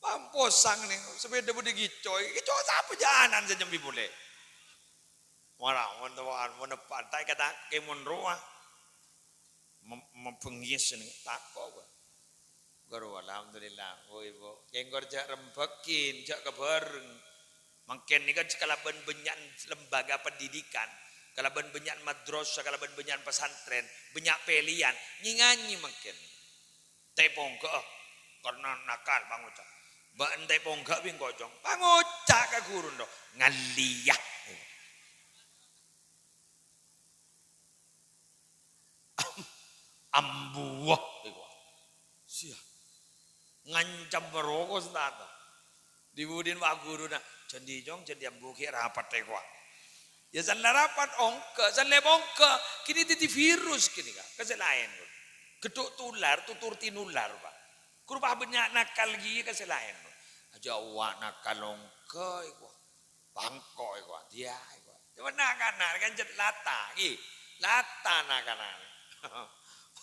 Mamposang nèng sepèda budi gicoy. Gicoy sapa jhâ' ana'na sè nyambi polè? Mara, mon tawaan, mon eppa', ta' èkata' kèmon rowa. Mem-, mabengngis nèng tako', Pak. Ghuru, alhamdulillah. Bu, Ibu. Kèngkor jhâ' rembhâkin, jhâ' kabhâreng. Mangkèn nèka kalabân bânnya'na lembaga pendidikan, kalabân bânnya'na madrasah, kalabân bânnya'na pesantren, bânnya' pèlèyan. Nyi-nganyè mangkèn. Ta' èponggâ'â, karna nakal, pangoca'. Bâ'na ta' èponggâ'â bi' engko', Cong. Pangoca' ka ghuruna, "Ngallèya." Am-, ambuwâ, èkowa. Siya. Ngancam bâroko sè tata. Dibudin wa' ghuruna, "Jhâ' andi', Cong, jhâ' andi' ambu ghi' rapet èkowa." Ya, sala rapet ongghâ, sala èponggâ, kènè' dhâddhi virus kènè', Kak. Ka sè laèn, Pak. Gheddu' tular, tutur tinular, Pak. Ghuru pas bânnya' nakal ghi' ka sè laèn, Pak. Ajâ' wa' nakal ongghâ èkowa. Bangko èkowa, diya èkowa. Coma na'-kana' kan jhât lata, ghi. Lata na'-kana'.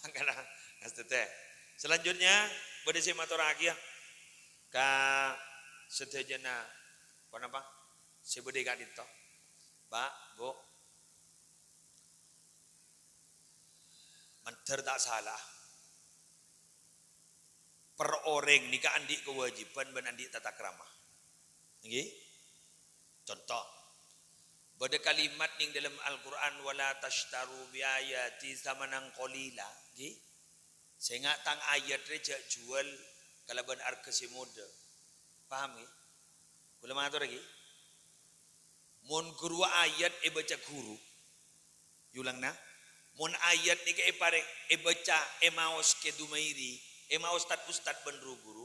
Mangkana, astètè. Selanjutnya, bâḍâ sè matorraghiyâ ka sadhâjâna, ponapa? Sè bâḍâ è ka'ḍinto. Pak, Bu. Mandhâr ta' sala. Per orèng nèka anḍi' kawâjibhân bân anḍi' tatakrama. Ngghi? Conto, bâḍâ kalimat nèng ḍâlem Al-Qur'an, "Wa la tasytaru bi ayati tsamanan qalila." Ngghi? Sènga' tang ayat rè jhâ' jhuwâl kalabân arghâ sè moḍâ. Paham, ngghi? Kaulâ mator, ngghi. Mon ghuru ayat èbâca ghuru, Yulangna, mon ayat nèka èparè-, èbâca, èmaos Kè Dumairi, èmaos tad-ustad bân ru-ghuru,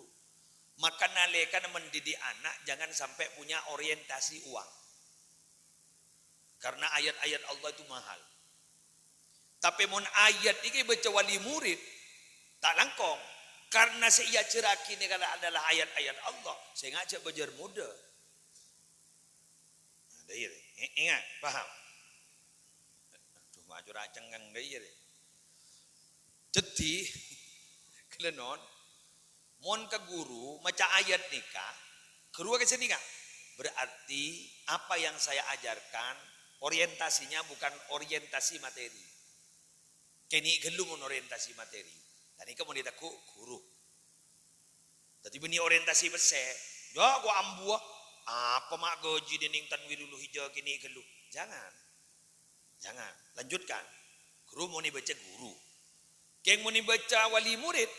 maka nalèkana mendidik anak jangan sampai punya orientasi uang. Karena ayat-ayat Allah itu mahal. Tapè mon ayat nèka èbâca wali murid, ta' langkong. Karena sè èajhârraghi nèka adalah ayat-ayat Allah, sènga' jhâ' bâjâr moḍâ. Nah, ḍâ' iyâ, e-, enga', paham? Aduh, ma' cora' cengngeng ḍâ' iyâ, rè. Dhâddhi, ghellâ' non, mon ka ghuru maca ayat nèka, ghuru ka sènèka, berarti apa yang saya ajarkan orientasinya bukan orientasi materi. Kènè' ghâllu mon orientasi materi. Ghânèka mon ètegghu' ghuru. Dhâddhi bânnè orientasi pèssè. Jhâ' ko ambuwâ. Apa ma' ghâji dhinèng Tanwirul Hijjah kènè' ghâllu. Jangan. Jangan. Lanjutkan. Ghuru mon èbâca ghuru. Kèng mon èbâca wali murid.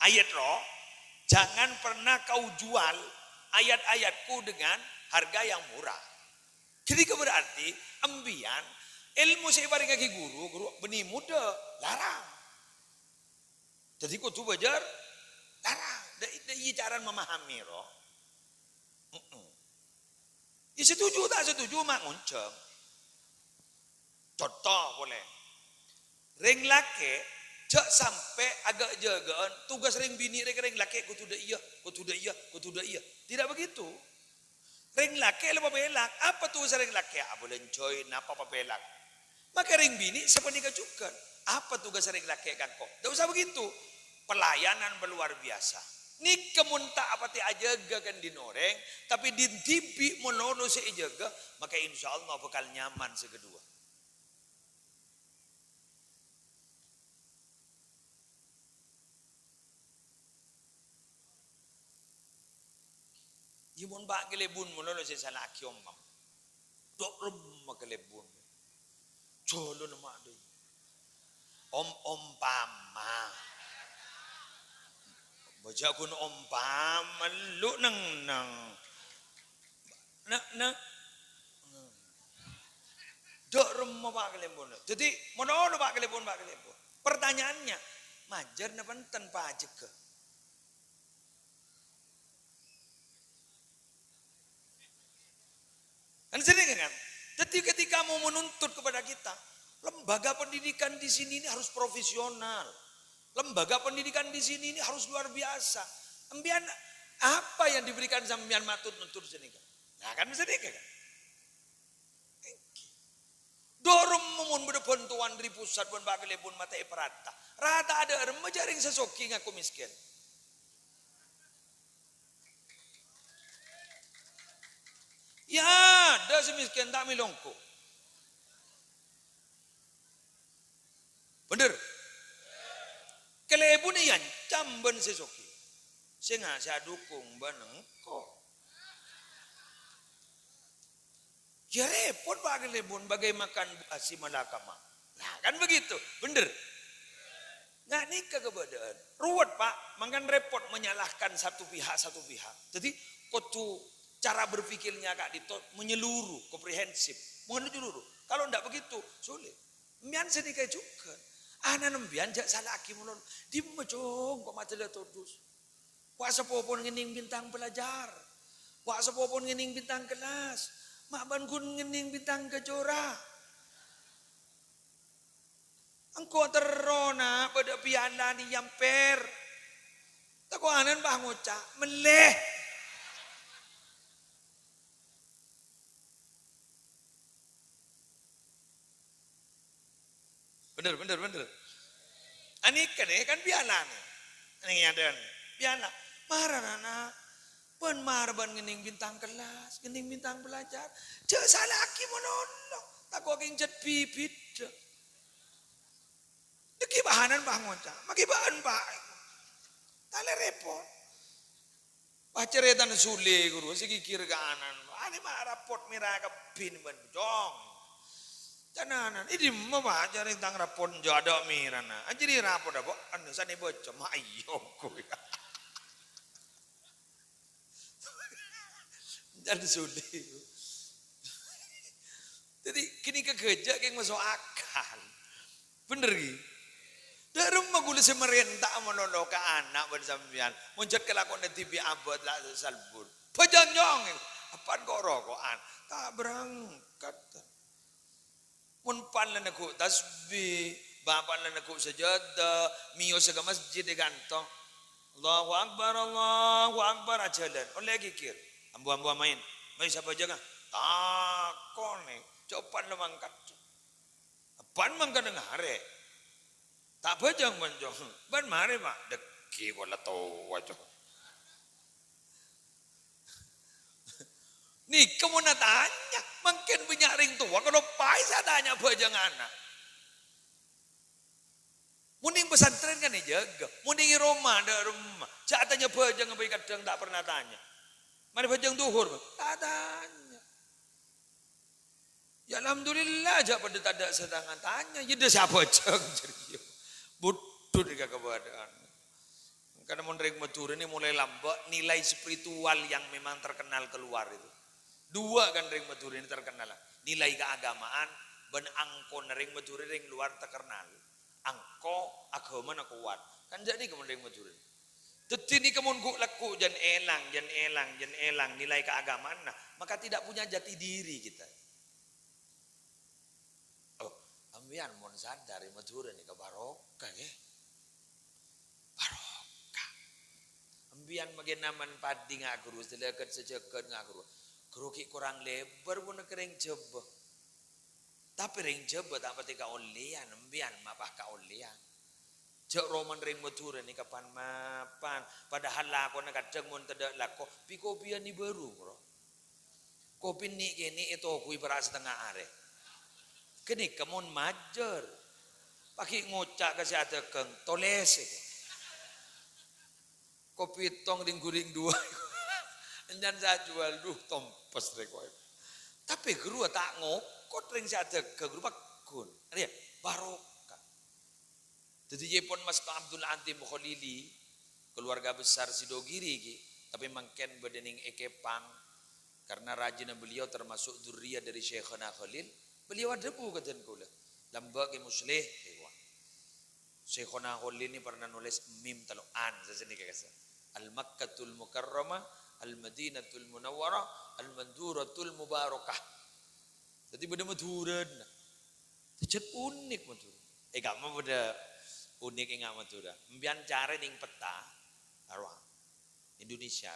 Ayat roh. Jangan pernah kau jual ayat-ayatku dengan harga yang murah. Ghânèka berarti, embiyan, èlmo sè èparèngaghi ghuru, ghuru bânnè moḍâ, larang. Dhâddhi kodhu bâjâr larang. Ḍâ', ḍâ' iyâ carana mamahami, roh. Heeh. Iyâ, setuju ta' setuju, ma' ngonjhâng. Conto polè. Rèng lakè' jhâ' sampè' aghâ'-jâghâ'ân, tugas rèng binè' rè ka rèng lakè' kodhu ḍâ' iyâ, kodhu ḍâ' iyâ, kodhu ḍâ' iyâ. Tidak begitu. Rèng lakè' la papèlak. Apa tugas rèng lakè'? Abâlânjhâi napa papèlak. Maka rèng binè' sapanèka jhughân. Apa tugas rèng lakè' ka engko'? Ndak usah begitu. Pelayanan luar biasa. Nèka mon ta' apatè ajâgâ kan ḍin orèng, tapè ḍin dhibi' mon lolo sè èjâgâ, maka insyaallah bhâkal nyaman sè kaḍuwâ. Iyâ, mon Pa' Kalèbun malolo sè èsala'aghi, Om, Mam. Dâ' remma Kalèbun. Jhâlâna ma' dâ' iyâ. Om-, ompama. Bâjâ ghun ompama, lu neng-neng. Na-, na-, dâ' remma Pa' Kalèbun. Dhâddhi, malolo Pa' Kalèbun, Pa' Kalèbun. Pertanyaannya, majâr napa enten pajhegghâ? Kan sering kan? Jadi ketika mau menuntut kepada kita, lembaga pendidikan di sini ini harus profesional. Lembaga pendidikan di sini ini harus luar biasa. Empiyan apa yang diberikan sampeyan matur nuntut sini kan? Nah, kan sering kan? Dâ' remma mon bâdâ bhântowan dâri pusat bân Pa' Kalèbun matè'è parata. Rata adâ' remma jhâ' rèng sè soghi ngako mèskèn. Iyâ, adâ' sè mèskèn ta' mèlo engko'. Bhender. Kalèbun èancam bân sè soghi. Sènga' sè adukung bân engko'. Iyâ rèpot, Pa', kalèbun bagai makan buah si malakama. Nah, kan begitu, bhender? Nga' nèka kabâdâ'ân. Ruwet, Pa', mangkana rèpot menyalahkan satu pihak, satu pihak. Dhâddhi, kodhu cara berpikirnya ka'dinto menyeluruh, komprehensif, menyeluruh. Kalau ndak begitu, sulit. Empiyan sanèka jhughân. Ana'na empiyan jhâ' sala'aghi malolo. Dimma, Cong, kok madâlla todus? Wa' sapopon ngennèng bintang pelajar. Wa' sapopon ngennèng bintang kelas. Ma' bân ghun ngennèng bintang kejora. Engko' terro, na', bâdâ pialana è amper. Tako' ana'na pas ngoca', "Mellè." Bhender, bhender, bhender. Anèka nè, kan pialana. Nèng èadâ'ân. Piala. Mara, na'. Bân mara bân ngennèng bintang kelas, ngennèng bintang pelajar. Jhâ' sala'aghi malolo. Tako' kèng jhât bibidhâ. Dhâggi' bâ'na pas ngoca', "Maghi bâ'na, Pa'." Talè rèpot. Pas carètana Sule, ghuru, sè ghighir ka ana'na. Anè ma' rapot mèra kabbhi nè bân, Cong. Can ana'na, "È dimma, Pa', carè tang rapot jhâ' adâ' mèrana?" "Ajâriyâ rapot apa?" "Anè sanè bâca." "Ma' iyâ, ghu." Can Sule. Dhâddhi, ghânèka ghâjâ' kèng maso' akal. Bhender, ghi? Dâ' remma ghulâ sè marènta'a malolo ka ana' bân sampèyan. Mon jhât kalakowanna dhibi' abâ' la salbur. Bhâjâng, Cong! Eppa'na ko'-roko'an. Ta' berangkat. Mon eppa'na la neggu' tasbih, bapa'na la neggu' sajâdâ, mèyosa ka masjid è kanto. "Allahu Akbar, Allahu Akbar," ajhâlân. Ollè ghighir. "Ambu-ambu amaèn. Mayu sè abhâjângnga." Takonè. Cè' eppa'na la mangkat. Eppa'na mangkat neng arè. Ta' bhâjâng, bân, Cong. Bân marè, Pa'. Dhâggi' pola towa, Cong. Nèka mon atanya, mangkèn bânnya' rèng towa kaloppaè sè atanya bhâjâng ana'. Mon neng pesantren kan èjâgâ, mon neng è roma, dâ' remma. Jhâ' atanya bhâjâng, bhâi kadhâng ta' pernah tanya. Marè bhâjâng dhuhur, ta' tanya. Ya, alhamdulillah, jhâ' padâ tadâ' sè tang-atanya. Ya, dâ' sè abhâjâng jârèya. Budhut è kabâdâ'ân. Karena mon rèng Madhurâ nè molaè lambâ', nilai spiritual yang memang terkenal keluar itu. Dua kan rèng Madhurâ nè terkenal. Nilai keagamaan, bân angkona rèng Madhurâ rèng luar terkenal. Angko aghâmana kowat. Kan jhâ' nèka mon rèng Madhurâ. Dhâddhi nèka mon ghu'-lagghu' jân èlang, jân èlang, jân èlang nilai keagamaanna, maka tidak punya jati diri kita. Oh, sampèyan mon sadar è Madhurâ nèka barokah, ghi. Barokah. Sampèyan maghi namen paddhi nga' ghuru, sadhâjâ sajhâghât nga' ghuru. Ghuru ghi' korang lèbâr ponapa rèng Jhâbâ. Tapè rèng Jhâbâ ta' patè kaollèyan, sampèyan ma' pas kaollèyan. Jhâ' romana rèng Madhurâ nèka pan-mapan, padahal lakona kadhâng mon tadâ' lako, pi-kopiyan è bâru, bro. Kopi nè'-kènè' ètoghuwi para' satengnga arè. Ghânèka mon majâr. Paghi' ngoca' ka sè adhâghâng, "Tolès," èko. Kopi tong ring-ghuring duwâ'. Èncan sè ajhuwâl, dhu, tompes rè koè. Tapè ghâruwa ta' ngokot rèng sè adhâghâng, ghâruwa pagghun. Arèya, barokah. Dhâddhi, iyâpon Mas Abdul Adzim Khalili, keluarga besar Sidogiri iki, tapè mangkèn bâdâ nèng è Kepang, karena rajina beliau termasuk dzurriyah dari Syekhona Khalil, beliau adhâbu ka dân kaulâ, "Lambâ' Kè Musleh," èkowa. Syekhona Khalil ini pernah nulis mim tello' an, sasanèka kassa'. Al-Makkatul Mukarramah, Al-Madinatul Munawwarah, Al-Manduratul Mubarakah. Dhâddhi bâdâ Madhurâna. Jhât unik Madhurâ. È, kamma bâdâ unik enga' Madhurâ. Empèyan carè nèng peta, arowa, Indonesia.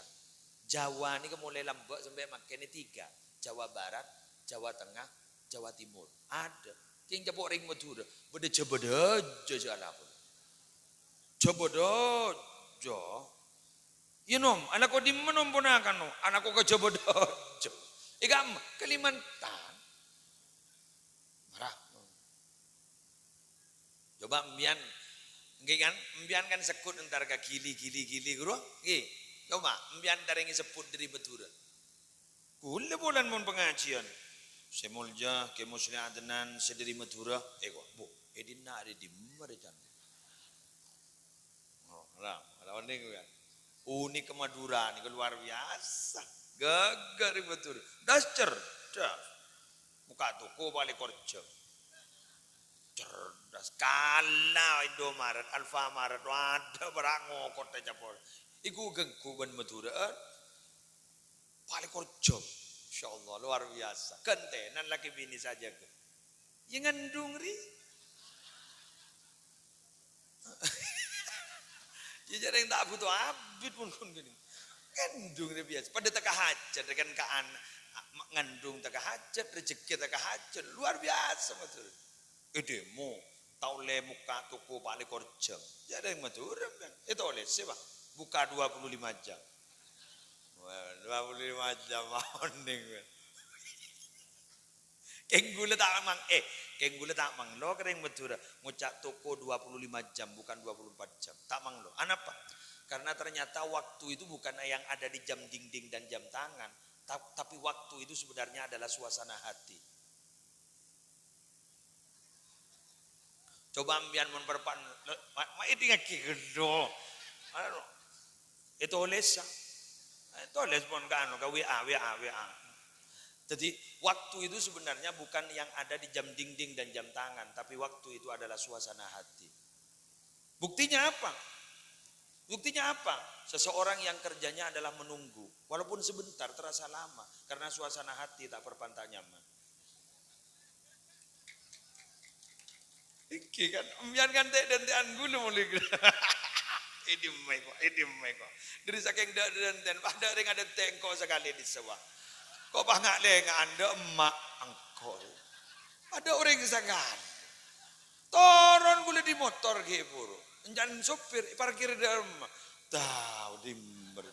Jawa nèka molaè lambâ' sampè' mangkèn tiga. Jawa Barat, Jawa Tengah, Jawa Timur. Adâ. Kèng capo' rèng Madhurâ. Bâdâ Jabâdhâjâ jhâ' alako. Jabâdhâjâ. Iyâ, Nom, alako dimma, Nom, ponakan, Nom? Alako ka Jabâdhâjâ. È, kamma, Kalimantan. Marah. Coba empèyan, èngghi kan? Empèyan kan segghut entar ka Gili, Gili, Gili, ghuru? Èngghi. Coba, empèyan entar èngghi segghut dâri Madhurâ. Kaulâ polana mon pangajiân. Sè Molja, Kè Musleh Adnan, sè dâri Madhurâ. Èkowa, bu, è dinna' arè dimma rè can? Oh, la, la, oning kan? Unik Madhurâ nèko luar biasa. Ghâghâ rè Madhurâ. Das cerdas. Buka toko palèng kor jhâm. Cerdas. Kala Indomaret, Alfamaret, waduh, bârâ' ngokot è capor. Iku ghengghu bân Madhurâ. Palèng kor jhâm. Masya Allah, luar biasa. Ghântènan lakè binè sè ajâgâ. Iyâ, ngandung rè. Iyâ, jhâ' rèng ta' bhuto abit mon ghun ghânèka. Ngandung rè biyasa. Padâ tekka hajhât, kan ka an-, ngandung tekka hajhât, rejhekkè tekka hajhât. Luar biasa, Madhurâ. È demo, ta' ollè mokka' toko palèng kor jhâm. Jhâ' rèng Madhurâ, kan? Ètolèsè, Pak. Buka dua puluh lima jam. Wah, dua puluh lima jam, oning, kan? Kèng ghulâ ta' mang-, eh, kèng ghulâ ta' manglo ka rèng Madhurâ ngoca' toko dua puluh lima jam, bukan dua puluh empat jam. Ta' manglo. Anapa? Karena ternyata waktu itu bukan yang ada di jam dinding dan jam tangan, ta-, tapi waktu itu sebenarnya adalah suasana hati. Coba empèyan mon perpan, le-, ma-, ma-, èdingngaghi ghâllu. Anu, ètolèsa. Ètolès pon ka anu, ka W A, W A, W A. Jadi, waktu itu sebenarnya bukan yang ada di jam dinding dan jam tangan, tapi waktu itu adalah suasana hati. Buktinya apa? Buktinya apa? Seseorang yang kerjanya adalah menunggu, walaupun sebentar terasa lama, karena suasana hati tak berpantah nyaman. Iki kan, empèyan kan tè'-dântè'an ghulâ molè. Èdimma kok, èdimma kok. Dâri sakèng dâ'-, dântè'an, pas dâ' rèng adântè' engko' sakalè dissa, Pak. Kok pas nga'-lènga'an dâ' emma' engko'. Adâ' orèng sakalè. Toron ghulâ dâri motor ghi' buru. Èncan sopir, èparkir è dâlem. Tao, dimmer.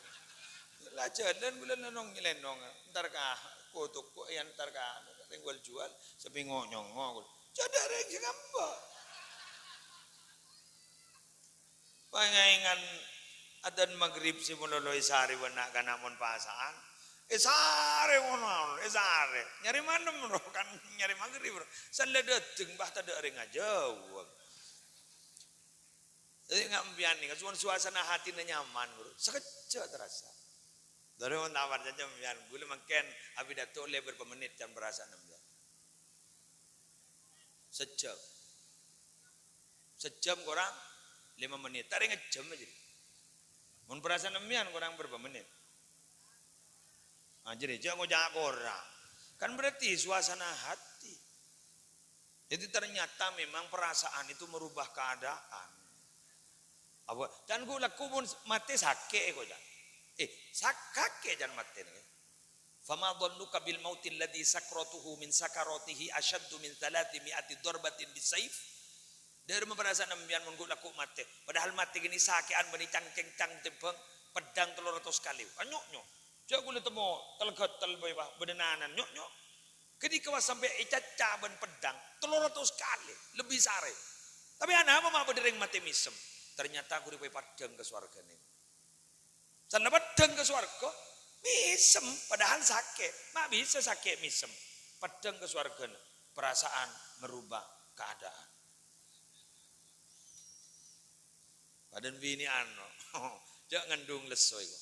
La jhâlân ghulâ lènong-nyèlènong. Entar ka toko, èntar ka rèng wal-juwal, sapè ngo'-nyongo' ghulâ. Jhâ' dâ' rèng sè ngambâ. Pangaèngan adzan magrib sè malolo èsarè bân na'-kana' mon pasa'an. Èsarè mon, èsarè. Nyarè malem, ro, kan nyarè magrib, ro. Sella dâteng, bâ tadâ' rèng ajâwâb. Jadi, nga' empèyan nèka, coma suasana hatina nyaman, bro. Sakejjhâ' terasa. Dâri mon ta' parcajâ empèyan, ghulâ mangkèn apidato lè berapa menit can parasa'an empèyan? Sajjhâm. Sajjhâm korang lèma menit. Ta' rèng ajâm ajâ. Mon parasa'an empèyan korang berapa menit? Ah, jârèya jhâ' ngoca' korang. Kan berarti suasana hati. Jadi ternyata memang perasaan itu merubah keadaan. Apa? Can ghu lagghu mon matè sakè' èko, can. Eh, sak-, sakè' can matè nèka. "Fama dhannuka bil mautil ladzi sakratuhu min sakaratihi asyaddu min thalathi mi'ati darbatin bis saif?" Dâremma parasa'an empèyan mon ghu lagghu matè. Padahal matè kènè' sakè'an bânnè cang-cèngcang tèmbhâng peddhâng tello ratos kalè. Anyo'-nyo'. Jhâ' ghulâ temmo tel-ghâtel bhâi, bâ, bâdâ nanan, nyo'-nyo'. Ghânèka pas sampè' ècaca bân peddhâng tello ratos kalè, lebbi sarè. Tapè anapa ma' bâdâ rèng matè mèsem? Ternyata ghuru èpaddhâng ka sowarghâna. Sanna peddhâng ka sowarghâ, Mèsem, padahal sakè'. Ma' bisa sakè' mèsem. Peddhâng ka sowarghâna. Perasaan merubah keadaan. Padâna binè'an, no. Jhâ' ngandung lesso iku.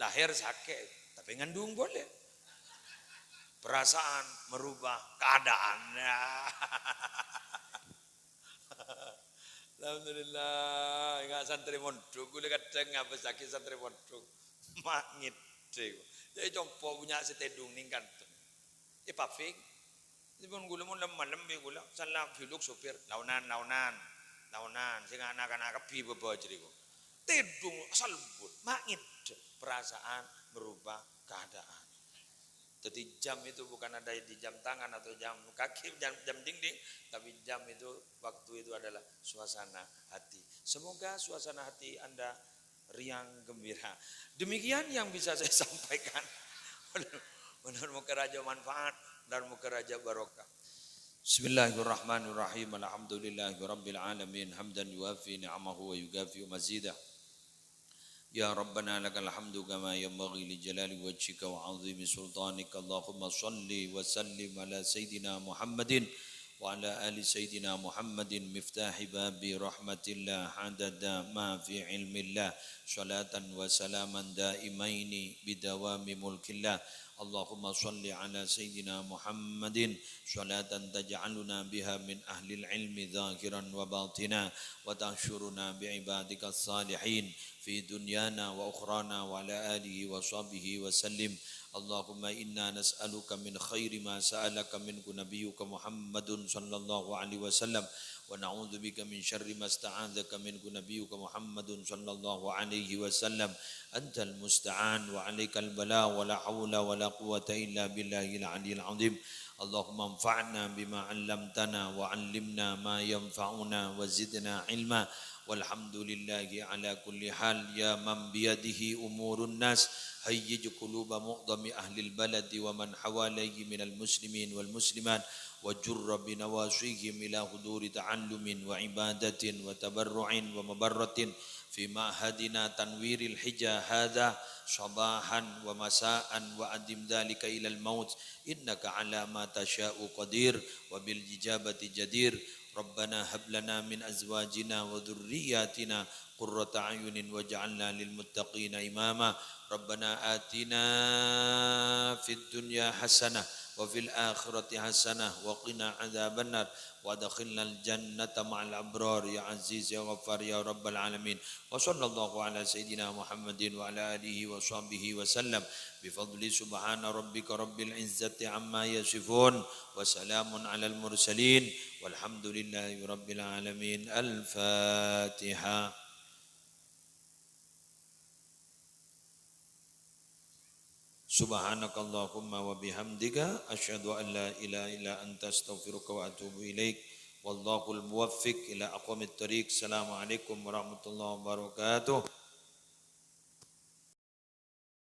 Lahir sakè', tapè ngandung polè. Perasaan merubah keadaan. Alhamdulillah, enga' santrè mondhuk, ghulâ kadhâng ngabâssaghi santrè mondhuk. Ma' ngèdhing. Jhâ' compo' bânnya' sè tèdhung nèng kantong. Èpaving. Dâri pon ghulâ mon lem-malem bi' ghulâ, sala biluk sopir, "Laonan, laonan, laonan," sènga' na'-kana' kabbhi bâbâ jârèya. Tèdhung salbut, ma' ngèdhing, perasaan merubah keadaan. Jadi jam itu bukan ada di jam tangan atau jam kaki, jam, jam dinding, tapi jam itu, waktu itu adalah suasana hati. Semoga suasana hati Anda riang gembira. Demikian yang bisa saya sampaikan. Mudah-mudahan moghâ rajâ manfaat dan moghâ rajâ barokah. Bismillahirrahmanirrahim. Alhamdulillahirabbil alamin. Hamdan yuwafi ni'amahu wa yukafi'u mazidah. Ya Rabbana lakal hamdu kama yanbaghi li jalali wajhika wa 'azimi sultanik. Allahumma shalli wa sallim ala Sayyidina Muhammadin wa ala ali Sayyidina Muhammadin miftahi babi rahmatillah adada ma fi ilmillah, salatan wa salaman daimaini bidawami mulkillah. Allahumma shalli ala Sayyidina Muhammadin salatan taj'aluna biha min ahlil ilmi zahiran wa batina, wa tahsyuruna bi ibadika salihin fi dunyana wa ukhrana wa ala alihi wa sahbihi wa sallim. Allahumma inna nas'aluka min khairi ma sa'alaka minhu nabiyyuka Muhammadun sallallahu alaihi wasallam, wa na'udzubika min syarri ma sta'adzaka minhu nabiyyuka Muhammadun sallallahu alaihi wasallam. Antal musta'an wa alaikal bala wa la haula wa la quwwata illa billahil aliyil azim. Allahumma anfa'na bima 'allamtana wa 'allimna ma yanfa'una wa zidna ilma. Walhamdulillahi ala kulli hal. Ya man biyadihi umurun nas, hayyij quluba mu'dhami ahlil baladi wa man hawalaihi minal muslimin wal muslimat, wa jurra binawasihim ila huduri ta'allumin wa ibadatin wa tabarru'in wa mabarratin fi ma'hadina Tanwiril Hija hadha sabahan wa masa'an wa adim dhalika ilal maut. Innaka ala ma tasha'u qadir wa bil ijabati jadir. Rabbana hab lana min azwajina wa dzurriyyatina qurrata a'yunin waj'alna lil muttaqina imama. Rabbana atina fid dunya hasanah wa fil akhirati hasanah wa qina adzabannar. Wa adkhilnal jannata ma'al abrar, ya Aziz, ya Ghaffar, ya Rabbal Alamin. Wa sallallahu ala Sayyidina Muhammadin wa ala alihi wa sahbihi wa sallam. Bi fadli subhana rabbika rabbil izzati amma yasifun. Wa salamun alal mursalin. Walhamdulillahi rabbil alamin. Al-Fatihah. Subhanakallahumma wa bihamdika, asyhadu an la ilaha illa anta, astaghfiruka wa atubu ilaik. Wallahul muwaffiq ila aqwamit thariq. Assalamualaikum warahmatullahi wabarakatuh.